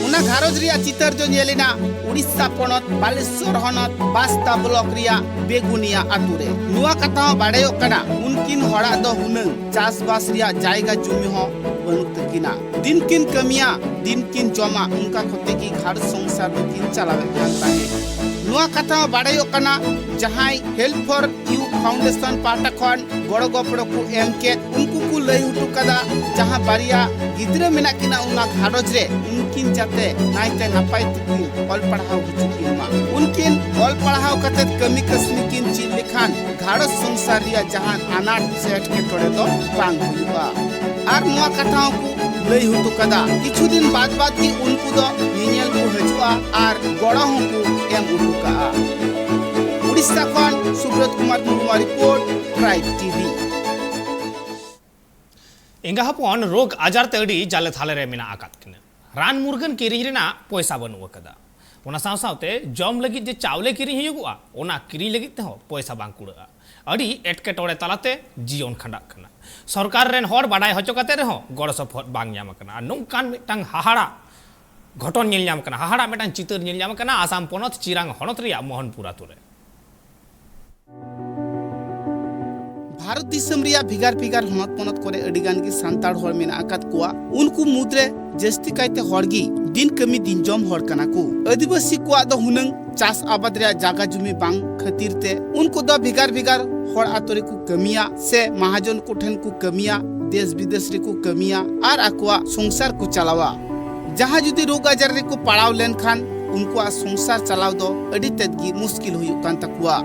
ᱚᱱᱟ ᱜᱷᱟᱨᱚᱸᱡᱽ ᱨᱮᱭᱟᱜ ᱪᱤᱛᱟᱹᱨ ᱫᱚ ᱧᱮᱞ ᱮᱱᱟ ᱩᱲᱤᱥᱥᱟ ᱯᱚᱱᱚᱛ ᱵᱟᱞᱮᱥᱣᱚᱨ ᱦᱚᱱᱚᱛ ᱵᱟᱥᱛᱟ ᱵᱞᱚᱠ ᱨᱮᱭᱟᱜ ᱵᱮᱜᱩᱱᱤᱭᱟ ᱟᱛᱳ ᱨᱮ᱾ ᱱᱚᱣᱟ ᱠᱟᱛᱷᱟ ᱦᱚᱸ ᱵᱟᱲᱟᱭᱚᱜ ᱠᱟᱱᱟ, ᱩᱱᱠᱤᱱ ᱦᱚᱲᱟᱜ ᱫᱚ ᱦᱩᱱᱟᱹᱝ ᱪᱟᱥᱵᱟᱥ ᱨᱮᱭᱟᱜ ᱡᱟᱭᱜᱟ ᱡᱩᱢᱤ ᱦᱚᱸ ᱵᱟᱹᱱᱩᱜ ᱛᱟᱹᱠᱤᱱᱟ᱾ ᱫᱤᱱ ᱠᱤᱱ ᱠᱟᱹᱢᱤᱭᱟ, ᱫᱤᱱ ᱠᱤᱱ ᱡᱚᱢᱟ, ᱚᱱᱠᱟ ᱠᱚᱛᱮ ᱜᱮ ᱜᱷᱟᱨᱚᱸᱡᱽ ᱥᱚᱝᱥᱟᱨ ᱫᱚᱠᱤᱱ ᱪᱟᱞᱟᱣᱮᱫ ᱠᱟᱱ ᱛᱟᱦᱮᱸᱫ᱾ ᱱᱚᱣᱟ ᱠᱟᱛᱷᱟ ᱦᱚᱸ ᱵᱟᱲᱟᱭᱚᱜ ᱠᱟᱱᱟ, ᱡᱟᱦᱟᱸᱭ ᱦᱮᱞᱯ ᱯᱷᱚᱨ ᱭᱩ ᱯᱷᱟᱣᱩᱱᱰᱮᱥᱚᱱ ᱯᱟᱦᱴᱟ ᱠᱷᱚᱱ ᱜᱚᱲᱚ ᱜᱚᱯᱚᱲᱚ ᱠᱚ ᱮᱢ ᱠᱮᱫ, ᱩᱱᱠᱩ ᱠᱚ ᱞᱟᱹᱭ ᱦᱚᱴᱚ ᱠᱟᱫᱟ, ᱡᱟᱦᱟᱸ ᱵᱟᱨᱭᱟ ᱜᱤᱫᱽᱨᱟᱹ ᱢᱮᱱᱟᱜ ᱠᱤᱱᱟ ᱚᱱᱟ ᱜᱷᱟᱨᱚᱸᱡᱽ ᱨᱮ, ᱩᱱᱠᱤᱱ ᱡᱟᱛᱮ ᱱᱟᱭᱛᱮ ᱱᱟᱯᱟᱭ ᱛᱮᱠᱤᱱ ᱚᱞ ᱯᱟᱲᱦᱟᱣ ᱦᱚᱪᱚ ᱠᱤᱱ ᱢᱟ᱾ ᱩᱱᱠᱤᱱ ᱚᱞ ᱯᱟᱲᱦᱟᱣ ᱠᱟᱛᱮ ᱠᱟᱹᱢᱤ ᱠᱟᱹᱥᱱᱤ ᱠᱤᱱ ᱪᱮᱫ ᱞᱮᱠᱷᱟᱱ ᱜᱷᱟᱨᱚᱸᱡᱽ ᱥᱚᱝᱥᱟᱨ ᱨᱮᱭᱟᱜ ᱡᱟᱦᱟᱱ ᱟᱱᱟᱴ ᱥᱮ ᱮᱴᱠᱮᱴᱚᱬᱮ ᱫᱚ ᱵᱟᱝ ᱦᱩᱭᱩᱜᱼᱟ᱾ ᱟᱨ ᱱᱚᱣᱟ ᱠᱟᱛᱷᱟ ᱦᱚᱸᱠᱚ ᱞᱟᱹᱭ ᱦᱚᱴᱚ ᱠᱟᱫᱟ, ᱠᱤᱪᱷᱩ ᱫᱤᱱ ᱵᱟᱫ ᱵᱟᱫ ᱜᱮ ᱩᱱᱠᱩ ᱫᱚ ᱧᱮᱧᱮᱞ ᱠᱚ ᱦᱤᱡᱩᱜᱼᱟ ᱟᱨ ᱜᱚᱲᱚ ᱦᱚᱸᱠᱚ ᱮᱢ ᱦᱚᱴᱚ ᱠᱟᱜᱼᱟ᱾ ᱩᱲᱤᱥᱥᱟ ᱠᱷᱚᱱ ᱥᱩᱵᱨᱚᱛ ᱠᱩᱢᱟᱨ ᱢᱩᱨᱢᱩᱣᱟᱜ ᱨᱤᱯᱳᱨᱴ, ᱴᱨᱟᱭᱤᱵᱽ ᱴᱤᱵᱷᱤ᱾ ᱮᱸᱜᱟ ᱦᱚᱯᱚᱱ ᱨᱳᱜᱽ ᱟᱡᱟᱨ ᱛᱮ ᱟᱹᱰᱤ ᱡᱟᱞᱮ ᱛᱷᱟᱞᱮ ᱨᱮ ᱢᱮᱱᱟᱜ ᱟᱠᱟᱫ ᱠᱤᱱᱟ᱾ ᱨᱟᱱ ᱢᱩᱨᱜᱟᱹᱱ ᱠᱤᱨᱤᱧ ᱨᱮᱱᱟᱜ ᱯᱚᱭᱥᱟ ᱵᱟᱹᱱᱩᱜ ᱟᱠᱟᱫᱟ᱾ ᱚᱱᱟ ᱥᱟᱶ ᱥᱟᱶᱛᱮ ᱡᱚᱢ ᱞᱟᱹᱜᱤᱫ ᱡᱮ ᱪᱟᱣᱞᱮ ᱠᱤᱨᱤᱧ ᱦᱩᱭᱩᱜᱚᱜᱼᱟ, ᱚᱱᱟ ᱠᱤᱨᱤᱧ ᱞᱟᱹᱜᱤᱫ ᱛᱮᱦᱚᱸ ᱯᱚᱭᱥᱟ ᱵᱟᱝ ᱠᱩᱲᱟᱹᱜᱼᱟ᱾ ᱟᱹᱰᱤ ᱮᱴᱠᱮᱴᱚᱬᱮ ᱛᱟᱞᱟᱛᱮ ᱡᱤᱭᱚᱱ ᱠᱷᱟᱸᱰᱟᱜ ᱠᱟᱱᱟ᱾ ᱥᱚᱨᱠᱟᱨ ᱨᱮᱱ ᱦᱚᱲ ᱵᱟᱰᱟᱭ ᱦᱚᱪᱚ ᱠᱟᱛᱮ ᱨᱮᱦᱚᱸ ᱜᱚᱲᱚ ᱥᱚᱯᱚᱦᱚᱫ ᱵᱟᱝ ᱧᱟᱢ ᱟᱠᱟᱱᱟ᱾ ᱟᱨ ᱱᱚᱝᱠᱟᱱ ᱢᱤᱫᱴᱟᱝ ᱦᱟᱦᱟᱲᱟ ᱜᱷᱚᱴᱚᱱ ᱧᱮᱞ ᱧᱟᱢ ᱠᱟᱱᱟ, ᱦᱟᱦᱟᱲᱟ ᱢᱤᱫᱴᱟᱝ ᱪᱤᱛᱟᱹᱨ ᱧᱮᱞ ᱧᱟᱢ ᱠᱟᱱᱟ ᱟᱥᱟᱢ ᱯᱚᱱᱚᱛ ᱪᱤᱨᱟᱝ ᱦᱚᱱᱚᱛ ᱨᱮᱭᱟᱜ ᱢᱳᱦᱚᱱᱯᱩᱨ ᱟᱛᱳ ᱨᱮ᱾ ᱵᱷᱟᱨᱚᱛ ᱫᱤᱥᱚᱢ ᱨᱮᱭᱟᱜ ᱵᱷᱮᱜᱟᱨ ᱵᱷᱮᱜᱟᱨ ᱦᱚᱱᱚᱛ ᱯᱚᱱᱚᱛ ᱠᱚᱨᱮ ᱟᱹᱰᱤ ᱜᱟᱱ ᱜᱮ ᱥᱟᱱᱛᱟᱲ ᱦᱚᱲ ᱢᱮᱱᱟᱜ ᱟᱠᱟᱫ ᱠᱚᱣᱟ᱾ ᱩᱱᱠᱩ ᱢᱩᱫᱽᱨᱮ ᱡᱟᱹᱥᱛᱤ ᱠᱟᱭᱛᱮ ᱦᱚᱲ ᱜᱮ ᱫᱤᱱ ᱠᱟᱹᱢᱤ ᱫᱤᱱ ᱡᱚᱢ ᱦᱚᱲ ᱠᱟᱱᱟ ᱠᱚ᱾ ᱟᱹᱫᱤᱵᱟᱹᱥᱤ ᱠᱚᱣᱟᱜ ᱫᱚ ᱦᱩᱱᱟᱹᱝ ᱪᱟᱥ ᱟᱵᱟᱫ ᱨᱮᱭᱟᱜ ᱡᱟᱜᱟ ᱡᱩᱢᱤ ᱵᱟᱝ ᱠᱷᱟᱹᱛᱤᱨ ᱛᱮ ᱩᱱᱠᱩ ᱫᱚ ᱵᱷᱮᱜᱟᱨ ᱵᱷᱮᱜᱟᱨ ᱦᱚᱲ ᱟᱛᱳ ᱨᱮᱠᱚ ᱠᱟᱹᱢᱤᱭᱟ ᱥᱮ ᱢᱟᱦᱟᱡᱚᱱ ᱠᱚᱴᱷᱮᱱ ᱠᱚ ᱠᱟᱹᱢᱤᱭᱟ, ᱫᱮᱥ ᱵᱤᱫᱮᱥ ᱨᱮᱠᱚ ᱠᱟᱹᱢᱤᱭᱟ ᱟᱨ ᱟᱠᱚᱣᱟᱜ ᱥᱚᱝᱥᱟᱨ ᱠᱚ ᱪᱟᱞᱟᱣᱟ᱾ ᱡᱟᱦᱟᱸ ᱡᱩᱫᱤ ᱨᱳᱜᱽ ᱟᱡᱟᱨ ᱨᱮᱠᱚ ᱯᱟᱲᱟᱣ ᱞᱮᱱᱠᱷᱟᱱ ᱩᱱᱠᱩᱣᱟᱜ ᱥᱚᱝᱥᱟᱨ ᱪᱟᱞᱟᱣ ᱫᱚ ᱟᱹᱰᱤ ᱛᱮᱫ ᱜᱮ ᱢᱩᱥᱠᱤᱞ ᱦᱩᱭᱩᱜ ᱠᱟᱱ ᱛᱟᱠᱚᱣᱟ᱾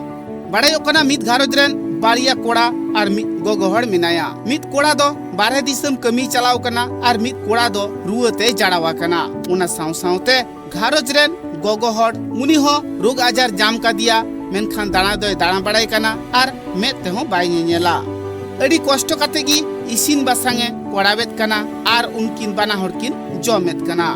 ᱵᱟᱲᱟᱭᱚᱜ ᱠᱟᱱᱟ, ᱢᱤᱫ ᱜᱷᱟᱨᱚᱸᱡᱽ ᱨᱮᱱ ᱵᱟᱨᱭᱟ ᱠᱚᱲᱟ ᱟᱨ ᱢᱤᱫ ᱜᱚᱜᱚ ᱦᱚᱲ ᱢᱮᱱᱟᱭᱟ᱾ ᱢᱤᱫ ᱠᱚᱲᱟ ᱫᱚ ᱵᱟᱨᱦᱮ ᱫᱤᱥᱚᱢ ᱠᱟᱹᱢᱤᱭ ᱪᱟᱞᱟᱣ ᱠᱟᱱᱟ ᱟᱨ ᱢᱤᱫ ᱠᱚᱲᱟ ᱫᱚ ᱨᱩᱣᱟᱹ ᱛᱮᱭ ᱡᱟᱲᱟᱣ ᱟᱠᱟᱱᱟ᱾ ᱚᱱᱟ ᱥᱟᱶ ᱥᱟᱶᱛᱮ ᱜᱷᱟᱨᱚᱸᱡᱽ ᱨᱮᱱ ᱜᱚᱜᱚ ᱦᱚᱲ ᱩᱱᱤ ᱦᱚᱸ ᱨᱳᱜᱽ ᱟᱡᱟᱨ ᱧᱟᱢ ᱠᱟᱫᱮᱭᱟ, ᱢᱮᱱᱠᱷᱟᱱ ᱫᱟᱬᱟ ᱫᱚᱭ ᱫᱟᱬᱟ ᱵᱟᱲᱟᱭ ᱠᱟᱱᱟ ᱟᱨ ᱢᱮᱫ ᱛᱮᱦᱚᱸ ᱵᱟᱭ ᱧᱮᱧᱮᱞᱟ᱾ ᱟᱹᱰᱤ ᱠᱚᱥᱴᱚ ᱠᱟᱛᱮ ᱜᱮ ᱤᱥᱤᱱ ᱵᱟᱥᱟᱝ ᱮ ᱠᱚᱨᱟᱣᱮᱫ ᱠᱟᱱᱟ ᱟᱨ ᱩᱱᱠᱤᱱ ᱵᱟᱱᱟ ᱦᱚᱲ ᱠᱤᱱ ᱡᱚᱢᱮᱫ ᱠᱟᱱᱟ᱾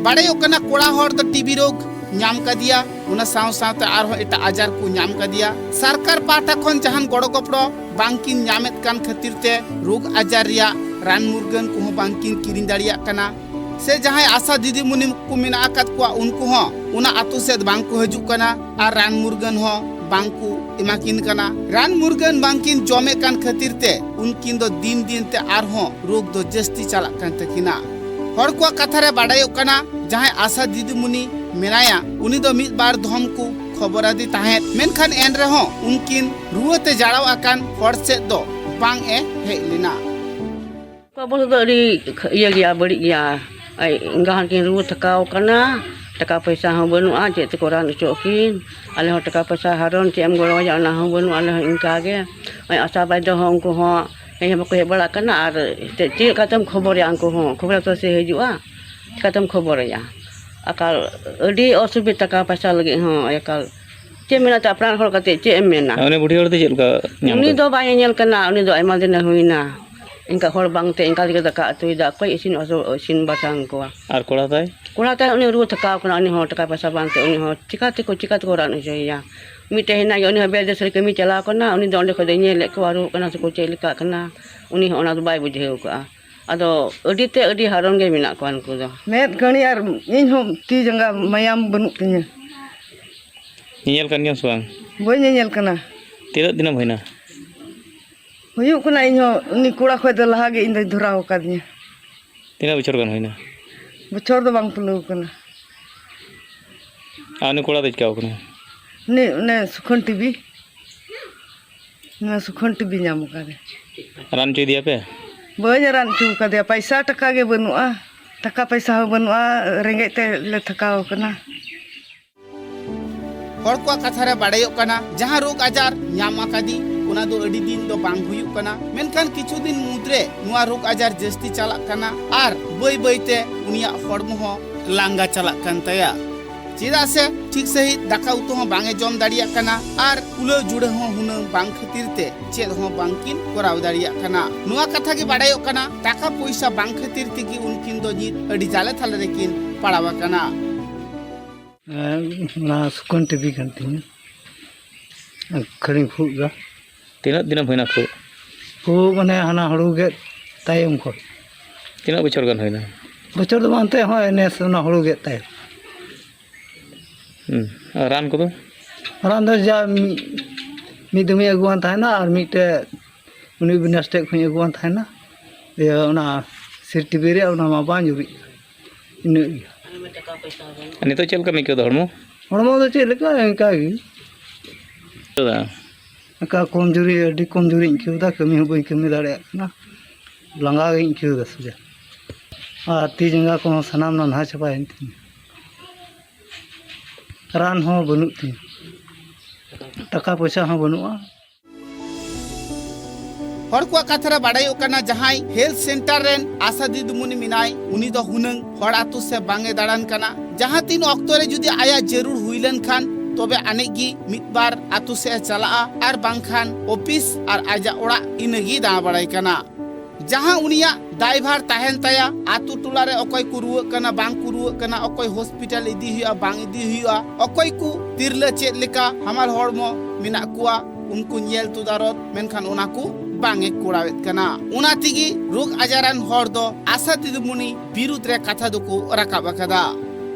ᱵᱟᱲᱟᱭᱚᱜ ᱠᱟᱱᱟ, ᱠᱚᱲᱟ ᱦᱚᱲ ᱫᱚ ᱴᱤᱵᱤ ᱨᱳᱜᱽ ᱧᱟᱢ ᱠᱟᱫᱮᱭᱟ, ᱚᱱᱟ ᱥᱟᱶ ᱥᱟᱶᱛᱮ ᱟᱨᱦᱚᱸ ᱮᱴᱟᱜ ᱟᱡᱟᱨ ᱠᱚ ᱧᱟᱢ ᱠᱟᱫᱮᱭᱟ᱾ ᱥᱚᱨᱠᱟᱨ ᱯᱟᱦᱴᱟ ᱠᱷᱚᱱ ᱡᱟᱦᱟᱱ ᱜᱚᱲᱚ ᱜᱚᱯᱚᱲᱚ ᱵᱟᱝᱠᱤᱱ ᱧᱟᱢᱮᱫ ᱠᱟᱱ ᱠᱷᱟᱹᱛᱤᱨ ᱛᱮ ᱨᱳᱜᱽ ᱟᱡᱟᱨ ᱨᱮᱭᱟᱜ ᱨᱟᱱ ᱢᱩᱨᱜᱟᱹᱱ ᱠᱚᱦᱚᱸ ᱵᱟᱝᱠᱤᱱ ᱠᱤᱨᱤᱧ ᱫᱟᱲᱮᱭᱟᱜ ᱠᱟᱱᱟ᱾ ᱥᱮ ᱡᱟᱦᱟᱸᱭ ᱟᱥᱟ ᱫᱤᱫᱤᱢᱩᱱᱤ ᱠᱚ ᱢᱮᱱᱟᱜ ᱟᱠᱟᱫ ᱠᱚᱣᱟ, ᱩᱱᱠᱩ ᱦᱚᱸ ᱚᱱᱟ ᱟᱛᱳ ᱥᱮᱫ ᱵᱟᱝ ᱠᱚ ᱦᱤᱡᱩᱜ ᱠᱟᱱᱟ ᱟᱨ ᱨᱟᱱ ᱢᱩᱨᱜᱟᱹᱱ ᱦᱚᱸ ᱵᱟᱝ ᱠᱚ ᱮᱢᱟ ᱠᱤᱱ ᱠᱟᱱᱟ᱾ ᱨᱟᱱ ᱢᱩᱨᱜᱟᱹᱱ ᱵᱟᱝᱠᱤᱱ ᱡᱚᱢᱮᱫ ᱠᱟᱱ ᱠᱷᱟᱹᱛᱤᱨ ᱛᱮ ᱩᱱᱠᱤᱱ ᱫᱚ ᱫᱤᱱ ᱫᱤᱱ ᱛᱮ ᱟᱨᱦᱚᱸ ᱨᱳᱜᱽ ᱫᱚ ᱡᱟᱹᱥᱛᱤ ᱪᱟᱞᱟᱜ ᱠᱟᱱ ᱛᱟᱹᱠᱤᱱᱟ᱾ ᱦᱚᱲ ᱠᱚᱣᱟᱜ ᱠᱟᱛᱷᱟ ᱨᱮ ᱵᱟᱰᱟᱭᱚᱜ ᱠᱟᱱᱟ, ᱡᱟᱦᱟᱸᱭ ᱟᱥᱟ ᱫᱤᱫᱤᱢᱩᱱᱤ ᱢᱮᱱᱟᱭᱟ, ᱩᱱᱤ ᱫᱚ ᱢᱤᱫ ᱵᱟᱨ ᱫᱷᱚᱢ ᱠᱚ ᱠᱷᱚᱵᱚᱨ ᱟᱫᱮ ᱛᱟᱦᱮᱸᱫ, ᱢᱮᱱᱠᱷᱟᱱ ᱮᱱ ᱨᱮᱦᱚᱸ ᱩᱱᱠᱤᱱ ᱨᱩᱣᱟᱹ ᱛᱮ ᱡᱟᱲᱟᱣ ᱟᱠᱟᱱ ᱦᱚᱲ ᱥᱮᱫ ᱫᱚ ᱵᱟᱝ ᱮ ᱦᱮᱡ ᱞᱮᱱᱟ᱾ ᱚᱵᱚᱥᱛᱟ ᱫᱚ ᱟᱹᱰᱤ ᱤᱭᱟᱹ ᱜᱮᱭᱟ, ᱵᱟᱹᱲᱤᱡ ᱜᱮᱭᱟ᱾ ᱟᱡ ᱮᱸᱜᱟ ᱦᱚᱲ ᱠᱤᱱ ᱨᱩᱣᱟᱹ ᱛᱷᱟᱠᱟᱣ ᱠᱟᱱᱟ, ᱴᱟᱠᱟ ᱯᱚᱭᱥᱟ ᱦᱚᱸ ᱵᱟᱹᱱᱩᱜᱼᱟ, ᱪᱮᱫ ᱛᱮᱠᱚ ᱨᱟᱱ ᱦᱚᱪᱚᱜ ᱠᱤᱱ᱾ ᱟᱞᱮ ᱦᱚᱸ ᱴᱟᱠᱟ ᱯᱚᱭᱥᱟ ᱦᱟᱨᱚᱱ ᱪᱮᱫ ᱮᱢ ᱜᱚᱲᱚ ᱟᱭᱟ, ᱚᱱᱟ ᱦᱚᱸ ᱵᱟᱹᱱᱩᱜᱼᱟ᱾ ᱟᱞᱮ ᱦᱚᱸ ᱤᱱᱠᱟ ᱜᱮ᱾ ᱱᱚᱜᱼᱚᱭ ᱟᱥᱟ ᱵᱟᱭᱫᱚ ᱦᱚᱸ ᱩᱱᱠᱩ ᱦᱚᱸ ᱦᱮᱡ ᱦᱚᱸ ᱵᱟᱠᱚ ᱦᱮᱡ ᱵᱟᱲᱟᱜ ᱠᱟᱱᱟ᱾ ᱟᱨ ᱪᱮᱫ, ᱪᱮᱫ ᱞᱮᱠᱟᱛᱮᱢ ᱠᱷᱚᱵᱚᱨᱮᱭᱟ ᱩᱱᱠᱩ ᱦᱚᱸ? ᱠᱷᱚᱵᱚᱨ ᱛᱚ ᱥᱮ ᱦᱤᱡᱩᱜᱼᱟ, ᱪᱤᱠᱟᱛᱮᱢ ᱠᱷᱚᱵᱚᱨᱮᱭᱟ? ᱮᱠᱟᱞ ᱟᱹᱰᱤ ᱚᱥᱩᱵᱤᱫᱷᱟ, ᱴᱟᱠᱟ ᱯᱚᱭᱥᱟ ᱞᱟᱹᱜᱤᱫ ᱦᱚᱸ ᱮᱠᱟᱞ᱾ ᱪᱮᱫ ᱢᱮᱱᱟ, ᱟᱯᱱᱟᱨ ᱦᱚᱲ ᱠᱟᱛᱮ ᱪᱮᱫ ᱮᱢ ᱢᱮᱱᱟ? ᱩᱱᱤ ᱵᱩᱰᱷᱤ ᱦᱚᱲ ᱫᱚ ᱪᱮᱫ ᱞᱮᱠᱟ ᱧᱟᱢ ᱩᱱᱤ ᱠᱟᱫᱟ? ᱫᱚ ᱵᱟᱭ ᱧᱮᱧᱮᱞ ᱠᱟᱱᱟ, ᱩᱱᱤ ᱫᱚ ᱟᱭᱢᱟ ᱫᱤᱱᱮ ᱦᱩᱭᱱᱟ᱾ ᱤᱱᱠᱟ ᱦᱚᱲ ᱵᱟᱝᱛᱮ ᱤᱱᱠᱟ ᱛᱮᱜᱮ ᱫᱟᱠᱟ ᱩᱛᱩᱭᱮᱫᱟ, ᱚᱠᱚᱭ ᱤᱥᱤᱱ ᱵᱟᱥᱟᱝ, ᱤᱥᱤᱱ ᱵᱟᱥᱟᱝ ᱠᱚᱣᱟ? ᱟᱨ ᱠᱚᱲᱟ ᱛᱟᱭ? ᱠᱚᱲᱟ ᱛᱟᱭ ᱩᱱᱤ ᱨᱩᱣᱟᱹ ᱛᱷᱟᱠᱟᱣ ᱠᱟᱱᱟ, ᱩᱱᱤ ᱦᱚᱸ ᱴᱟᱠᱟ ᱯᱚᱭᱥᱟ ᱵᱟᱝᱛᱮ ᱩᱱᱤ ᱦᱚᱸ ᱪᱤᱠᱟ ᱛᱮᱠᱚ, ᱪᱤᱠᱟ ᱛᱮᱠᱚ ᱨᱟᱱ ᱦᱚᱪᱚᱭᱮᱭᱟ? ᱢᱤᱫᱴᱮᱡ ᱦᱮᱱᱟᱭ ᱜᱮᱭᱟ, ᱩᱱᱤ ᱦᱚᱸ ᱵᱤᱫᱮᱥ ᱨᱮ ᱠᱟᱹᱢᱤ ᱪᱟᱞᱟᱣ ᱠᱟᱱᱟ, ᱩᱱᱤ ᱫᱚ ᱚᱸᱰᱮ ᱠᱷᱚᱡ ᱫᱚᱭ ᱧᱮᱞᱮᱫ ᱠᱚᱣᱟ ᱨᱩᱣᱟᱹᱜ ᱠᱟᱱᱟ ᱥᱮᱠᱚ ᱪᱮᱫ ᱞᱮᱠᱟᱜ ᱠᱟᱱᱟ, ᱩᱱᱤ ᱦᱚᱸ ᱚᱱᱟ ᱫᱚ ᱵᱟᱭ ᱵᱩᱡᱷᱟᱹᱣ ᱠᱟᱜᱼᱟ᱾ ᱟᱫᱚ ᱟᱹᱰᱤ ᱛᱮ ᱟᱹᱰᱤ ᱦᱟᱨᱚᱱ ᱜᱮ ᱢᱮᱱᱟᱜ ᱠᱚᱣᱟ ᱱᱩᱠᱩ ᱫᱚ᱾ ᱢᱮᱫ ᱠᱟᱹᱬᱤ ᱟᱨ ᱤᱧ ᱦᱚᱸ ᱛᱤ ᱡᱟᱸᱜᱟ ᱢᱟᱭᱟᱢ ᱵᱟᱹᱱᱩᱜ ᱛᱤᱧᱟᱹ᱾ ᱧᱮᱧᱮᱞ ᱠᱟᱱ ᱜᱮᱭᱟᱢ ᱥᱮ ᱵᱟᱝ? ᱵᱟᱹᱧ ᱧᱮᱧᱮᱞ ᱠᱟᱱᱟ᱾ ᱛᱤᱱᱟᱹᱜ ᱫᱤᱱᱮᱢ ᱦᱩᱭᱱᱟ? ᱦᱩᱭᱩᱜ ᱠᱟᱱᱟ, ᱤᱧ ᱦᱚᱸ ᱩᱱᱤ ᱠᱚᱲᱟ ᱠᱷᱚᱡ ᱫᱚ ᱞᱟᱦᱟ ᱜᱮ ᱤᱧ ᱫᱚᱧ ᱫᱷᱚᱨᱟᱣ ᱟᱠᱟᱫᱤᱧᱟ᱾ ᱛᱤᱱᱟᱹᱜ ᱵᱚᱪᱷᱚᱨ ᱜᱟᱱ ᱦᱩᱭᱱᱟ? ᱵᱚᱪᱷᱚᱨ ᱫᱚ ᱵᱟᱝ ᱯᱩᱞᱟᱹᱣ ᱠᱟᱱᱟ᱾ ᱟᱨ ᱩᱱᱤ ᱠᱚᱲᱟ ᱫᱚ ᱪᱤᱠᱟᱹᱣ ᱠᱟᱱᱟ? ᱩᱱᱤ ᱚᱱᱮ ᱥᱩᱠᱷᱚᱱ ᱴᱤᱵᱤ, ᱚᱱᱟ ᱥᱩᱠᱷᱚᱱ ᱴᱤᱵᱤ ᱧᱟᱢ ᱟᱠᱟᱫᱮ᱾ ᱨᱟᱱ ᱦᱚᱪᱚᱭᱮᱫᱮᱭᱟ ᱯᱮ? ᱵᱟᱹᱧ ᱨᱟᱱ ᱦᱚᱪᱚ ᱟᱠᱟᱫᱮᱭᱟ, ᱯᱟᱭᱥᱟ ᱴᱟᱠᱟ ᱜᱮ ᱵᱟᱹᱱᱩᱜᱼᱟ, ᱴᱟᱠᱟ ᱯᱟᱭᱥᱟ ᱦᱚᱸ ᱵᱟᱹᱱᱩᱜᱼᱟ, ᱨᱮᱸᱜᱮᱡ ᱛᱮ ᱞᱮ ᱛᱷᱟᱠᱟᱣ ᱟᱠᱟᱱᱟ᱾ ᱦᱚᱲ ᱠᱚᱣᱟᱜ ᱠᱟᱛᱷᱟ ᱨᱮ ᱵᱟᱲᱟᱭᱚᱜ ᱠᱟᱱᱟ, ᱡᱟᱦᱟᱸ ᱨᱳᱜᱽ ᱟᱡᱟᱨ ᱧᱟᱢ ᱟᱠᱟᱫᱤ, ᱚᱱᱟ ᱫᱚ ᱟᱹᱰᱤ ᱫᱤᱱ ᱫᱚ ᱵᱟᱝ ᱦᱩᱭᱩᱜ ᱠᱟᱱᱟ, ᱢᱮᱱᱠᱷᱟᱱ ᱠᱤᱪᱷᱩ ᱫᱤᱱ ᱢᱩᱫᱽᱨᱮ ᱱᱚᱣᱟ ᱨᱳᱜᱽ ᱟᱡᱟᱨ ᱡᱟᱹᱥᱛᱤ ᱪᱟᱞᱟᱜ ᱠᱟᱱᱟ ᱟᱨ ᱵᱟᱹᱭ ᱵᱟᱹᱭ ᱛᱮ ᱩᱱᱤᱭᱟᱜ ᱦᱚᱲᱢᱚ ᱦᱚᱸ ᱞᱟᱸᱜᱟ ᱪᱟᱞᱟᱜ ᱠᱟᱱ ᱛᱟᱭᱟ᱾ ᱪᱮᱫᱟᱜ ᱥᱮ ᱴᱷᱤᱠ ᱥᱟᱺᱦᱤᱡ ᱫᱟᱠᱟ ᱩᱛᱩ ᱦᱚᱸ ᱵᱟᱝ ᱮ ᱡᱚᱢ ᱫᱟᱲᱮᱭᱟᱜ ᱠᱟᱱᱟ ᱟᱨ ᱠᱩᱞᱟᱹᱣ ᱡᱩᱲᱟᱹ ᱦᱚᱸ ᱦᱩᱱᱟᱹᱝ ᱵᱟᱝ ᱠᱷᱟᱹᱛᱤᱨ ᱛᱮ ᱪᱮᱫ ᱦᱚᱸ ᱵᱟᱝ ᱠᱤᱱ ᱠᱚᱨᱟᱣ ᱫᱟᱲᱮᱭᱟᱜ ᱠᱟᱱᱟ᱾ ᱱᱚᱣᱟ ᱠᱟᱛᱷᱟ ᱜᱮ ᱵᱟᱲᱟᱭᱚᱜ ᱠᱟᱱᱟ, ᱴᱟᱠᱟ ᱯᱚᱭᱥᱟ ᱵᱟᱝ ᱠᱷᱟᱹᱛᱤᱨ ᱛᱮᱜᱮ ᱩᱱᱠᱤᱱ ᱫᱚ ᱱᱤᱛ ᱟᱹᱰᱤ ᱡᱟᱞᱮ ᱛᱷᱟᱞᱮ ᱨᱮᱠᱤᱱ ᱯᱟᱲᱟᱣ ᱟᱠᱟᱱᱟ᱾ ᱦᱮᱸ, ᱚᱱᱟ ᱥᱩᱠᱷᱚᱱ ᱴᱤᱵᱤ ᱠᱟᱱ ᱛᱤᱧᱟᱹ᱾ ᱠᱷᱟᱹᱲᱤᱧ ᱯᱷᱩᱫ ᱫᱟ᱾ ᱛᱤᱱᱟᱹᱜ ᱫᱤᱱᱮᱢ ᱦᱩᱭᱱᱟ ᱠᱷᱩᱜ? ᱠᱷᱩᱜ ᱢᱟᱱᱮ ᱦᱟᱱᱟ ᱦᱩᱲᱩ ᱜᱮᱫ ᱛᱟᱭᱚᱢ ᱠᱷᱚᱱ᱾ ᱛᱤᱱᱟᱹᱜ ᱵᱚᱪᱷᱚᱨ ᱜᱟᱱ ᱦᱩᱭᱱᱟ? ᱵᱚᱪᱷᱚᱨ ᱫᱚ ᱵᱟᱝ, ᱛᱮ ᱦᱚᱸᱜᱼᱚᱭ ᱱᱮᱥ ᱚᱱᱟ ᱦᱩᱲᱩ ᱜᱮᱫ ᱛᱟᱭᱚᱢ᱾ ᱦᱩᱸ᱾ ᱟᱨ ᱨᱟᱱ ᱠᱚᱫᱚ? ᱨᱟᱱ ᱫᱚ ᱡᱟ ᱢᱤᱫ, ᱢᱤᱫ ᱫᱚᱢᱤᱧ ᱟᱹᱜᱩᱣᱟᱱ ᱛᱟᱦᱮᱱᱟ ᱟᱨ ᱢᱤᱫᱴᱮᱡ ᱩᱱᱤ ᱚᱵᱤᱱᱟᱥ ᱴᱷᱮᱡ ᱠᱷᱚᱱᱤᱧ ᱟᱹᱜᱩᱣᱟᱱ ᱛᱟᱦᱮᱱᱟ᱾ ᱤᱭᱟᱹ, ᱚᱱᱟ ᱥᱤᱨ ᱴᱤᱵᱤ ᱨᱮᱭᱟᱜ ᱚᱱᱟ ᱢᱟ ᱵᱟᱝ ᱡᱩᱨᱤᱜ ᱠᱟᱱ᱾ ᱤᱱᱟᱹᱜ ᱜᱮ᱾ ᱟᱨ ᱱᱤᱛᱚᱜ ᱪᱮᱫ ᱞᱮᱠᱟᱢ ᱟᱹᱭᱠᱟᱹᱣ ᱮᱫᱟ ᱦᱚᱲᱢᱚ? ᱦᱚᱲᱢᱚ ᱫᱚ ᱪᱮᱫ ᱞᱮᱠᱟ, ᱤᱱᱠᱟ ᱜᱮ᱾ ᱟᱹᱭᱠᱟᱹᱣ ᱮᱫᱟ? ᱚᱱᱠᱟ ᱠᱚᱢᱡᱩᱨᱤ, ᱟᱹᱰᱤ ᱠᱚᱢᱡᱩᱨᱤᱧ ᱟᱹᱭᱠᱟᱹᱣ ᱮᱫᱟ, ᱠᱟᱹᱢᱤ ᱦᱚᱸ ᱵᱟᱹᱧ ᱠᱟᱹᱢᱤ ᱫᱟᱲᱮᱭᱟᱜ ᱠᱟᱱᱟ, ᱞᱟᱸᱜᱟ ᱜᱤᱧ ᱟᱹᱭᱠᱟᱹᱣ ᱮᱫᱟ ᱥᱩᱡᱟ᱾ ᱟᱨ ᱛᱤ ᱡᱟᱸᱜᱟ ᱠᱚᱦᱚᱸ ᱥᱟᱱᱟᱢ ᱱᱟᱱᱦᱟ ᱪᱟᱵᱟᱭᱮᱱ ᱛᱤᱧᱟ᱾ ᱨᱟᱱ ᱦᱚᱸ ᱵᱟᱹᱱᱩᱜ ᱛᱤᱧᱟ, ᱴᱟᱠᱟ ᱯᱚᱭᱥᱟ ᱦᱚᱸ ᱵᱟᱹᱱᱩᱜᱼᱟ᱾ ᱦᱚᱲ ᱠᱚᱣᱟᱜ ᱠᱟᱛᱷᱟ ᱨᱮ ᱵᱟᱲᱟᱭᱚᱜ ᱠᱟᱱᱟ, ᱡᱟᱦᱟᱸᱭ ᱦᱮᱞᱛᱷ ᱥᱮᱱᱴᱟᱨ ᱨᱮᱱ ᱟᱥᱟ ᱫᱤᱫᱤᱢᱩᱱᱤ ᱢᱮᱱᱟᱭ, ᱩᱱᱤ ᱫᱚ ᱦᱩᱱᱟᱹᱝ ᱦᱚᱲ ᱟᱛᱳ ᱥᱮ ᱵᱟᱝ ᱮ ᱫᱟᱬᱟᱱ ᱠᱟᱱᱟ᱾ ᱡᱟᱦᱟᱸ ᱛᱤᱱ ᱚᱠᱛᱚ ᱨᱮ ᱡᱩᱫᱤ ᱟᱭᱟᱜ ᱡᱟᱹᱨᱩᱲ ᱦᱩᱭ ᱞᱮᱱ ᱠᱷᱟᱱ, ᱛᱚᱵᱮ ᱟᱹᱱᱤᱡ ᱜᱮ ᱢᱤᱫ ᱵᱟᱨ ᱟᱛᱳ ᱥᱮᱫ ᱮ ᱪᱟᱞᱟᱜᱼᱟ, ᱟᱨ ᱵᱟᱝᱠᱷᱟᱱ ᱚᱯᱷᱤᱥ ᱟᱨ ᱟᱡᱟᱜ ᱚᱲᱟᱜ ᱤᱱᱟᱹ ᱜᱮᱭ ᱫᱟᱬᱟ ᱵᱟᱲᱟᱭ ᱠᱟᱱᱟ᱾ ᱡᱟᱦᱟᱸ ᱩᱱᱤᱭᱟᱜ ᱫᱟᱭᱵᱷᱟᱨ ᱛᱟᱦᱮᱱ ᱛᱟᱭᱟ, ᱟᱛᱳ ᱴᱚᱞᱟ ᱨᱮ ᱚᱠᱚᱭ ᱠᱚ ᱨᱩᱣᱟᱹᱜ ᱠᱟᱱᱟ, ᱵᱟᱝ ᱠᱚ ᱨᱩᱣᱟᱹᱜ ᱠᱟᱱᱟ, ᱚᱠᱚᱭ ᱦᱚᱥᱯᱤᱴᱟᱞ ᱤᱫᱤ ᱦᱩᱭᱩᱜᱼᱟ, ᱵᱟᱝ ᱤᱫᱤ ᱦᱩᱭᱩᱜᱼᱟ, ᱚᱠᱚᱭ ᱠᱚ ᱛᱤᱨᱞᱟᱹ ᱪᱮᱫ ᱞᱮᱠᱟ ᱦᱟᱢᱟᱞ ᱦᱚᱲᱢᱚ ᱢᱮᱱᱟᱜ ᱠᱚᱣᱟ, ᱩᱱᱠᱩ ᱧᱮᱞ ᱛᱚᱫᱟᱨᱚᱛ, ᱢᱮᱱᱠᱷᱟᱱ ᱚᱱᱟ ᱠᱚ ᱵᱟᱝ ᱮ ᱠᱚᱨᱟᱣᱮᱫ ᱠᱟᱱᱟ᱾ ᱚᱱᱟ ᱛᱮᱜᱮ ᱨᱳᱜᱽ ᱟᱡᱟᱨᱟᱱ ᱦᱚᱲ ᱫᱚ ᱟᱥᱟ ᱫᱤᱫᱤᱢᱩᱱᱤ ᱵᱤᱨᱩᱫᱽ ᱨᱮ ᱠᱟᱛᱷᱟ ᱫᱚᱠᱚ ᱨᱟᱠᱟᱵ ᱟᱠᱟᱫᱟ᱾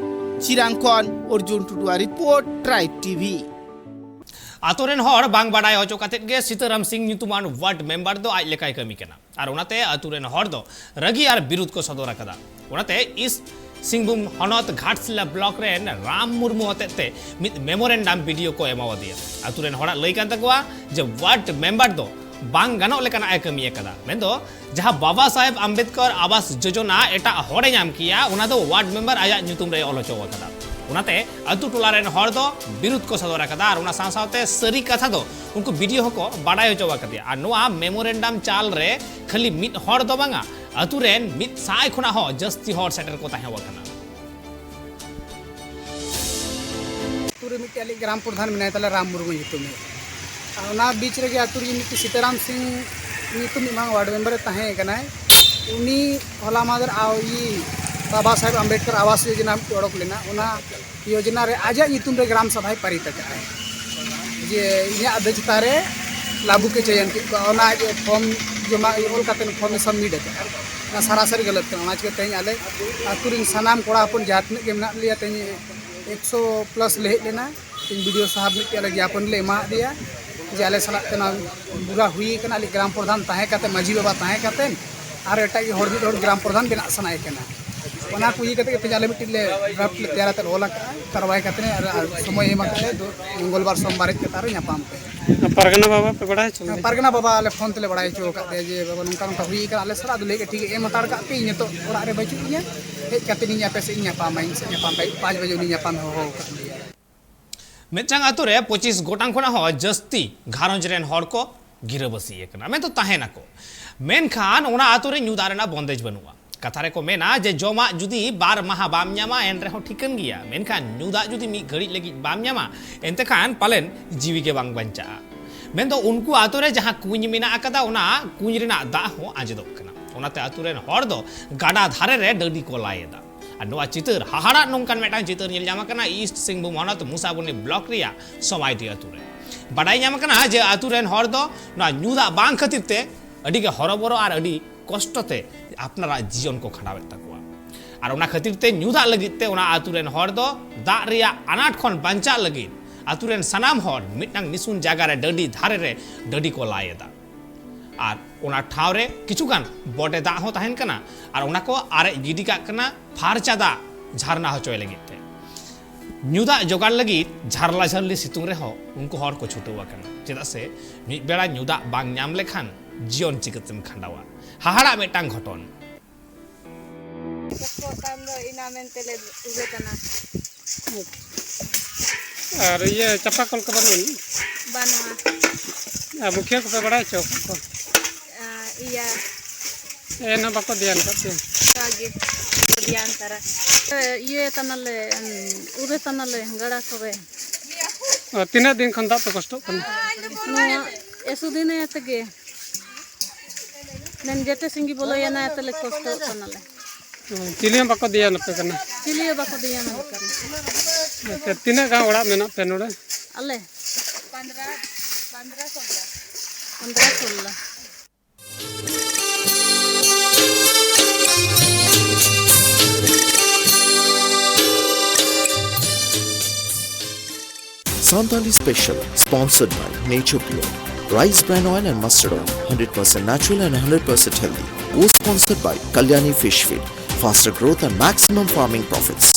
ᱪᱤᱨᱟᱝ ᱠᱷᱚᱱ ᱚᱨᱡᱩᱱ ᱴᱩᱰᱩᱣᱟᱜ ᱨᱤᱯᱳᱨᱴ, ᱴᱨᱟᱭᱤᱵᱽ ᱴᱤᱵᱷᱤ᱾ ᱟᱛᱳ ᱨᱮᱱ ᱦᱚᱲ ᱵᱟᱝ ᱵᱟᱰᱟᱭ ᱦᱚᱪᱚ ᱠᱟᱛᱮᱫ ᱜᱮ ᱥᱤᱛᱟᱹᱨᱟᱢ ᱥᱤᱝ ᱧᱩᱛᱩᱢᱟᱱ ᱣᱟᱨᱰ ᱢᱮᱢᱵᱟᱨ ᱫᱚ ᱟᱡ ᱞᱮᱠᱟᱭ ᱠᱟᱹᱢᱤ ᱠᱟᱱᱟ᱾ ᱟᱨ ᱚᱱᱟᱛᱮ ᱟᱛᱳ ᱨᱮᱱ ᱦᱚᱲ ᱫᱚ ᱨᱟᱹᱜᱤ ᱟᱨ ᱵᱤᱨᱩᱫᱷ ᱠᱚ ᱥᱚᱫᱚᱨ ᱟᱠᱟᱫᱟ᱾ ᱚᱱᱟᱛᱮ ᱤᱥᱴ ᱥᱤᱝᱵᱷᱩᱢ ᱦᱚᱱᱚᱛ ᱜᱷᱟᱴᱥᱤᱞᱟ ᱵᱞᱚᱠ ᱨᱮᱱ ᱨᱟᱢ ᱢᱩᱨᱢᱩ ᱦᱚᱛᱮᱡ ᱛᱮ ᱢᱤᱫ ᱢᱮᱢᱳᱨᱮᱱᱰᱟᱢ ᱵᱤᱰᱤᱳ ᱠᱚ ᱮᱢᱟᱣᱟᱫᱮᱭᱟ᱾ ᱟᱛᱳ ᱨᱮᱱ ᱦᱚᱲᱟᱜ ᱞᱟᱹᱭ ᱠᱟᱱ ᱛᱟᱠᱚᱣᱟ ᱡᱮ ᱣᱟᱨᱰ ᱢᱮᱢᱵᱟᱨ ᱫᱚ ᱵᱟᱝ ᱜᱟᱱᱚᱜ ᱞᱮᱠᱟᱱᱟᱜ ᱮ ᱠᱟᱹᱢᱤ ᱟᱠᱟᱫᱟ᱾ ᱢᱮᱱᱫᱚ ᱡᱟᱦᱟᱸ ᱵᱟᱵᱟ ᱥᱟᱦᱮᱵᱽ ᱟᱢᱵᱮᱫᱠᱚᱨ ᱟᱵᱟᱥ ᱡᱳᱡᱚᱱᱟ ᱮᱴᱟᱜ ᱦᱚᱲᱮ ᱧᱟᱢ ᱠᱮᱭᱟ, ᱚᱱᱟ ᱫᱚ ᱣᱟᱨᱰ ᱢᱮᱢᱵᱟᱨ ᱟᱭᱟᱜ ᱧᱩᱛᱩᱢ ᱨᱮ ᱚᱞ ᱦᱚᱪᱚ ᱟᱠᱟᱫᱟ᱾ ᱚᱱᱟᱛᱮ ᱟᱛᱳ ᱴᱚᱞᱟ ᱨᱮᱱ ᱦᱚᱲ ᱫᱚ ᱵᱤᱨᱩᱫᱷ ᱠᱚ ᱥᱚᱫᱚᱨ ᱟᱠᱟᱫᱟ ᱟᱨ ᱚᱱᱟ ᱥᱟᱶ ᱥᱟᱶᱛᱮ ᱥᱟᱹᱨᱤ ᱠᱟᱛᱷᱟ ᱫᱚ ᱩᱱᱠᱩ ᱵᱤᱰᱤᱳ ᱦᱚᱸᱠᱚ ᱵᱟᱰᱟᱭ ᱦᱚᱪᱚ ᱟᱠᱟᱫᱮᱭᱟ᱾ ᱟᱨ ᱱᱚᱣᱟ ᱢᱮᱢᱳᱨᱮᱱᱰᱟᱢ ᱪᱟᱞ ᱨᱮ ᱠᱷᱟᱹᱞᱤ ᱢᱤᱫ ᱦᱚᱲ ᱫᱚ ᱵᱟᱝᱟ, ᱟᱛᱳ ᱨᱮᱱ ᱢᱤᱫ ᱥᱟᱭ ᱠᱷᱚᱱᱟᱜ ᱦᱚᱸ ᱡᱟᱹᱥᱛᱤ ᱦᱚᱲ ᱥᱮᱴᱮᱨ ᱠᱚ ᱛᱟᱦᱮᱸ ᱟᱠᱟᱱᱟ᱾ ᱟᱹᱛᱩ ᱨᱮ ᱢᱤᱫᱴᱮᱡ ᱟᱞᱮ ᱜᱨᱟᱢ ᱯᱨᱚᱫᱷᱟᱱ ᱢᱮᱱᱟᱭ ᱛᱟᱞᱮ, ᱨᱟᱢ ᱢᱩᱨᱢᱩ ᱧᱩᱛᱩᱢ᱾ ᱟᱨ ᱚᱱᱟ ᱵᱤᱪ ᱨᱮᱜᱮ ᱟᱹᱛᱩ ᱨᱮ ᱢᱤᱫᱴᱮᱡ ᱥᱤᱛᱟᱨᱟᱢ ᱥᱤᱝ ᱧᱩᱛᱩᱢ ᱢᱤᱫ ᱢᱟᱨᱟᱝ ᱣᱟᱨᱰ ᱢᱮᱢᱵᱟᱨᱮ ᱛᱟᱦᱮᱸ ᱠᱟᱱᱟᱭ᱾ ᱩᱱᱤ ᱦᱚᱞᱟ ᱢᱟᱦᱫᱮᱨ ᱟᱣ-, ᱤᱭᱟᱹ ᱵᱟᱵᱟ ᱥᱟᱦᱮᱵᱽ ᱟᱢᱵᱮᱫᱠᱚᱨ ᱟᱵᱟᱥ ᱭᱳᱡᱚᱱᱟ ᱢᱤᱫᱴᱮᱡ ᱚᱰᱚᱠ ᱞᱮᱱᱟ, ᱚᱱᱟ ᱭᱳᱡᱚᱱᱟ ᱨᱮ ᱟᱡᱟᱜ ᱧᱩᱛᱩᱢ ᱨᱮ ᱜᱨᱟᱢ ᱥᱟᱵᱷᱟᱭ ᱯᱟᱨᱤᱛ ᱟᱠᱟᱫᱼᱟᱭ᱾ ᱡᱮ ᱤᱧᱟᱹᱜ ᱟᱹᱫᱟᱹᱭ ᱪᱮᱛᱟᱱ ᱨᱮ ᱞᱟᱹᱵᱩ ᱠᱮ ᱪᱚᱭᱚᱱ ᱠᱮᱫ ᱠᱚᱣᱟ, ᱚᱱᱟ ᱟᱡ ᱯᱷᱚᱨᱢ ᱡᱚᱢᱟ, ᱚᱞ ᱠᱟᱛᱮ ᱯᱷᱚᱨᱢ ᱮ ᱥᱟᱵᱢᱤᱴ ᱟᱠᱟᱫᱼᱟ᱾ ᱚᱱᱟ ᱥᱟᱨᱟᱥᱟᱨᱤ ᱜᱟᱞᱟᱛ ᱠᱟᱱᱟ᱾ ᱚᱱᱟ ᱪᱤᱠᱟᱹ ᱛᱮᱦᱮᱧ ᱟᱞᱮ ᱟᱹᱛᱩ ᱨᱮᱱ ᱥᱟᱱᱟᱢ ᱠᱚᱲᱟ ᱦᱚᱯᱚᱱ ᱡᱟᱦᱟᱸ ᱛᱤᱱᱟᱹᱜ ᱜᱮ ᱢᱮᱱᱟᱜ ᱞᱮᱭᱟ, ᱛᱮᱦᱮᱧ ᱮᱠᱥᱚ ᱯᱞᱟᱥ ᱞᱮ ᱦᱮᱡ ᱞᱮᱱᱟ᱾ ᱛᱮᱦᱮᱧ ᱵᱤᱰᱤᱳ ᱥᱟᱦᱟᱵ ᱢᱤᱫᱴᱮᱡ ᱟᱞᱮ ᱜᱮᱭᱟᱯᱚᱱ ᱞᱮ ᱮᱢᱟᱫ ᱫᱮᱭᱟ ᱡᱮ ᱟᱞᱮ ᱥᱟᱞᱟᱜ ᱛᱮ ᱱᱚᱣᱟ ᱵᱩᱨᱟ ᱦᱩᱭ ᱠᱟᱱᱟ, ᱟᱞᱮ ᱜᱨᱟᱢ ᱯᱨᱚᱫᱷᱟᱱ ᱛᱟᱦᱮᱸ ᱠᱟᱛᱮ, ᱢᱟᱹᱡᱷᱤ ᱵᱟᱵᱟ ᱛᱟᱦᱮᱸ ᱠᱟᱛᱮ ᱟᱨ ᱮᱴᱟᱜ ᱜᱮ ᱦᱚᱲ ᱢᱤᱫ ᱦᱚᱲ ᱜᱨᱟᱢ ᱯᱨᱚᱫᱷᱟᱱ ᱵᱮᱱᱟᱜ ᱥᱟᱱᱟᱭᱮ ᱠᱟᱱᱟ᱾ ᱚᱱᱟ ᱠᱚ ᱤᱭᱟᱹ ᱠᱟᱛᱮ ᱜᱮ ᱛᱮᱦᱮᱧ ᱟᱞᱮ ᱢᱤᱫᱴᱮᱡ ᱞᱮ ᱰᱨᱟᱯᱴ ᱞᱮ ᱛᱮᱭᱟᱨ ᱠᱟᱛᱮ ᱞᱮ ᱚᱞ ᱟᱠᱟᱫᱼᱟ, ᱠᱟᱨᱣᱟᱭ ᱠᱟᱛᱮ ᱟᱨ, ᱟᱨ ᱥᱚᱢᱚᱭ ᱮᱢ ᱟᱠᱟᱫ ᱞᱮ ᱫᱚ ᱢᱚᱝᱜᱚᱞ ᱵᱟᱨ ᱥᱳᱢᱵᱟᱨ ᱦᱮᱡ ᱠᱟᱛᱮ ᱟᱨᱚ ᱧᱟᱯᱟᱢ ᱯᱮ᱾ ᱯᱟᱨᱜᱟᱱᱟ ᱵᱟᱵᱟ ᱯᱮ ᱵᱟᱲᱟᱭ ᱦᱚᱪᱚ ᱞᱮᱫᱮᱭᱟ? ᱯᱟᱨᱜᱟᱱᱟ ᱵᱟᱵᱟ ᱟᱞᱮ ᱯᱷᱳᱱ ᱛᱮᱞᱮ ᱵᱟᱲᱟᱭ ᱦᱚᱪᱚ ᱟᱠᱟᱫ ᱛᱟᱭᱟ ᱡᱮ, "ᱵᱟᱵᱟ, ᱱᱚᱝᱠᱟ ᱱᱚᱝᱠᱟ ᱦᱩᱭ ᱠᱟᱱᱟ ᱟᱞᱮ ᱥᱟᱞᱟᱜ, ᱟᱫᱚ ᱞᱟᱹᱭ ᱠᱮᱫ, ᱴᱷᱤᱠ ᱜᱮᱭᱟ, ᱮᱢ ᱦᱟᱛᱟᱲ ᱠᱟᱜ ᱯᱮ, ᱤᱧ ᱱᱤᱛᱚᱜ ᱚᱲᱟᱜ ᱨᱮ ᱵᱟᱹᱪᱩᱜ ᱤᱧᱟ, ᱦᱮᱡ ᱠᱟᱛᱮ ᱤᱧ ᱟᱯᱮ ᱥᱮᱫ ᱤᱧ ᱧᱟᱯᱟᱢᱟ, ᱤᱧ ᱥᱮᱫ ᱧᱟᱯᱟᱢ ᱯᱮ, ᱯᱟᱸᱪ ᱵᱟᱡᱮ ᱩᱱᱤ ᱧᱟᱯᱟᱢ ᱦᱚᱦᱚ ᱟᱠᱟᱫ ᱞᱮᱭᱟ᱾" ᱢᱤᱫᱴᱟᱝ ᱟᱛᱳ ᱨᱮ ᱯᱚᱸᱪᱤᱥ ᱜᱚᱴᱟᱝ ᱠᱷᱚᱱᱟᱜ ᱦᱚᱸ ᱡᱟᱹᱥᱛᱤ ᱜᱷᱟᱨᱚᱸᱡᱽ ᱨᱮᱱ ᱦᱚᱲ ᱠᱚ ᱜᱤᱨᱟᱹᱵᱟᱹᱥᱤ ᱟᱠᱟᱱᱟ, ᱢᱮᱱᱫᱚ ᱛᱟᱦᱮᱱᱟᱠᱚ᱾ ᱢᱮᱱᱠᱷᱟᱱ ᱚᱱᱟ ᱟᱛᱳ ᱨᱮ ᱧᱩ ᱫᱟᱜ ᱨᱮᱱᱟᱜ ᱵᱚᱱᱫᱮᱡ ᱵᱟᱹᱱᱩᱜᱼᱟ᱾ ᱠᱟᱛᱷᱟ ᱨᱮᱠᱚ ᱢᱮᱱᱟ ᱡᱮ ᱡᱚᱢᱟᱜ ᱡᱩᱫᱤ ᱵᱟᱨ ᱢᱟᱦᱟ ᱵᱟᱢ ᱧᱟᱢᱟ, ᱮᱱ ᱨᱮᱦᱚᱸ ᱴᱷᱤᱠᱟᱹᱱ ᱜᱮᱭᱟ, ᱢᱮᱱᱠᱷᱟᱱ ᱧᱩ ᱫᱟᱜ ᱡᱩᱫᱤ ᱢᱤᱫ ᱜᱷᱟᱹᱲᱤᱡ ᱞᱟᱹᱜᱤᱫ ᱵᱟᱢ ᱧᱟᱢᱟ, ᱮᱱᱛᱮ ᱠᱷᱟᱱ ᱯᱟᱞᱮᱱ ᱡᱤᱣᱤ ᱜᱮ ᱵᱟᱝ ᱵᱟᱧᱪᱟᱜᱼᱟ᱾ ᱢᱮᱱᱫᱚ ᱩᱱᱠᱩ ᱟᱛᱳ ᱨᱮ ᱡᱟᱦᱟᱸ ᱠᱩᱧ ᱢᱮᱱᱟᱜ ᱟᱠᱟᱫᱟ, ᱚᱱᱟ ᱠᱩᱧ ᱨᱮᱱᱟᱜ ᱫᱟᱜ ᱦᱚᱸ ᱟᱸᱡᱮᱫᱚᱜ ᱠᱟᱱᱟ᱾ ᱚᱱᱟᱛᱮ ᱟᱛᱳ ᱨᱮᱱ ᱦᱚᱲ ᱫᱚ ᱜᱟᱰᱟ ᱫᱷᱟᱨᱮ ᱨᱮ ᱰᱟᱹᱰᱤ ᱠᱚ ᱞᱟᱭ ᱮᱫᱟ᱾ ᱟᱨ ᱱᱚᱣᱟ ᱪᱤᱛᱟᱹᱨ ᱦᱟᱦᱟᱲᱟᱜ ᱱᱚᱝᱠᱟᱱ ᱢᱤᱫᱴᱟᱝ ᱪᱤᱛᱟᱹᱨ ᱧᱮᱞ ᱧᱟᱢ ᱟᱠᱟᱱᱟ ᱤᱥᱴ ᱥᱤᱝᱵᱷᱩᱢ ᱦᱚᱱᱚᱛ ᱢᱩᱥᱟᱵᱚᱱᱤ ᱵᱞᱚᱠ ᱨᱮᱭᱟᱜ ᱥᱚᱢᱟᱭᱰᱤ ᱟᱛᱳ ᱨᱮ᱾ ᱵᱟᱰᱟᱭ ᱧᱟᱢ ᱟᱠᱟᱱᱟ ᱡᱮ ᱟᱛᱳ ᱨᱮᱱ ᱦᱚᱲ ᱫᱚ ᱱᱚᱣᱟ ᱧᱩ ᱫᱟᱜ ᱵᱟᱝ ᱠᱷᱟᱹᱛᱤᱨ ᱛᱮ ᱟᱹᱰᱤ ᱜᱮ ᱦᱚᱨᱚᱵᱚᱨᱚ ᱟᱨ ᱟᱹᱰᱤ ᱠᱚᱥᱴᱚ ᱛᱮ ᱟᱯᱱᱟᱨᱟᱜ ᱡᱤᱭᱚᱱ ᱠᱚ ᱠᱷᱟᱸᱰᱟᱣᱮᱫ ᱛᱟᱠᱚᱣᱟ᱾ ᱟᱨ ᱚᱱᱟ ᱠᱷᱟᱹᱛᱤᱨ ᱛᱮ ᱧᱩ ᱫᱟᱜ ᱞᱟᱹᱜᱤᱫ ᱛᱮ ᱚᱱᱟ ᱟᱛᱳ ᱨᱮᱱ ᱦᱚᱲ ᱫᱚ ᱫᱟᱜ ᱨᱮᱭᱟᱜ ᱟᱱᱟᱴ ᱠᱷᱚᱱ ᱵᱟᱧᱪᱟᱜ ᱞᱟᱹᱜᱤᱫ ᱟᱛᱳ ᱨᱮᱱ ᱥᱟᱱᱟᱢ ᱦᱚᱲ ᱢᱤᱫᱴᱟᱝ ᱱᱤᱥᱩᱱ ᱡᱟᱭᱜᱟ ᱨᱮ ᱰᱟᱹᱰᱤ ᱫᱷᱟᱨᱮ ᱨᱮ ᱰᱟᱹᱰᱤ ᱠᱚ ᱞᱟᱭ ᱮᱫᱟ᱾ ᱟᱨ ᱚᱱᱟ ᱴᱷᱟᱶ ᱨᱮ ᱠᱤᱪᱷᱩ ᱜᱟᱱ ᱵᱚᱰᱮ ᱫᱟᱜ ᱦᱚᱸ ᱛᱟᱦᱮᱱ ᱠᱟᱱᱟ, ᱟᱨ ᱚᱱᱟ ᱠᱚ ᱟᱨᱮᱡ ᱜᱤᱰᱤ ᱠᱟᱜ ᱠᱟᱱᱟ ᱯᱷᱟᱨᱪᱟ ᱫᱟᱜ ᱡᱷᱟᱨᱱᱟ ᱦᱚᱪᱚᱭ ᱞᱟᱹᱜᱤᱫ ᱛᱮ᱾ ᱧᱩ ᱫᱟᱜ ᱡᱚᱜᱟᱲ ᱞᱟᱹᱜᱤᱫ ᱡᱷᱟᱨᱞᱟ ᱡᱷᱟᱨᱞᱤ ᱥᱤᱛᱩᱝ ᱨᱮᱦᱚᱸ ᱩᱱᱠᱩ ᱦᱚᱲ ᱠᱚ ᱪᱷᱩᱴᱟᱹᱣ ᱟᱠᱟᱱᱟ, ᱪᱮᱫᱟᱜ ᱥᱮ ᱢᱤᱫ ᱵᱮᱲᱟ ᱧᱩ ᱫᱟᱜ ᱵᱟᱝ ᱧᱟᱢ ᱞᱮᱠᱷᱟᱱ ᱡᱤᱭᱚᱱ ᱪᱤᱠᱟᱹᱛᱮᱢ ᱠᱷᱟᱸᱰᱟᱣᱟ? ᱦᱟᱦᱟᱲᱟᱜ ᱢᱤᱫᱴᱟᱝ ᱜᱷᱚᱴᱚᱱ᱾ ᱠᱚᱥᱴᱚᱜ ᱠᱟᱱ ᱫᱚ ᱤᱱᱟ ᱢᱮᱱᱛᱮ ᱞᱮ ᱩᱵᱮ ᱠᱟᱱᱟ᱾ ᱟᱨ ᱤᱭᱟᱹ ᱪᱟᱯᱟ ᱠᱚᱞ ᱠᱚ ᱵᱟᱹᱱᱩᱜ ᱟᱹᱱᱤᱡ? ᱵᱟᱹᱱᱩᱜᱼᱟ᱾ ᱟᱨ ᱢᱩᱠᱷᱤᱭᱟᱹ ᱠᱚᱯᱮ ᱵᱟᱲᱟᱭ ᱦᱚᱪᱚ ᱟᱠᱟᱫ ᱠᱚᱣᱟ? ᱟ, ᱤᱭᱟᱹ᱾ ᱮᱱ ᱦᱚᱸ ᱵᱟᱠᱚ ᱫᱷᱮᱭᱟᱱ ᱟᱠᱟᱫ ᱯᱮᱭᱟ? ᱚᱱᱠᱟ ᱜᱮ ᱵᱟᱠᱚ ᱫᱷᱮᱭᱟᱱ ᱛᱟᱨᱟ᱾ ᱤᱭᱟᱹ ᱛᱟᱱᱟᱞᱮ, ᱩᱨᱮ ᱛᱟᱱᱟᱞᱮ ᱜᱟᱰᱟ ᱠᱚᱨᱮ᱾ ᱚ, ᱛᱤᱱᱟᱹᱜ ᱫᱤᱱ ᱠᱷᱚᱱ ᱫᱟᱜ ᱯᱮ ᱠᱚᱥᱴᱚᱜ ᱠᱟᱱᱟ? ᱱᱚᱣᱟ ᱮᱥᱩ ᱫᱤᱱ ᱛᱮᱜᱮ᱾ ᱢᱮᱱ ᱡᱮᱛᱮ ᱥᱤᱸᱜᱤ ᱵᱚᱞᱚᱭᱮᱱᱟ, ᱛᱟᱦᱞᱮ ᱠᱚᱥᱴᱚᱜ ᱠᱟᱱᱟᱞᱮ᱾ ᱪᱤᱞᱤ ᱦᱚᱸ ᱵᱟᱠᱚ ᱫᱮᱭᱟᱱᱟᱯᱮ ᱠᱟᱱᱟ? ᱪᱤᱞᱤ ᱦᱚᱸ ᱵᱟᱠᱚ ᱫᱮᱭᱟᱱᱟᱯᱮ ᱠᱟᱱᱟ᱾ ᱟᱪᱪᱷᱟ, ᱛᱤᱱᱟᱹᱜ ᱜᱟᱱ ᱚᱲᱟᱜ ᱢᱮᱱᱟᱜ ᱯᱮ ᱱᱚᱰᱮ? ᱟᱞᱮ? ᱯᱚᱱᱫᱽᱨᱚ, ᱥᱳᱞᱞᱳ᱾ Santali Special, sponsored by Nature Pure. Rice bran oil and mustard oil, one hundred percent natural and one hundred percent healthy. Co-sponsored by Kalyani Fish Feed. Faster growth and maximum farming profits.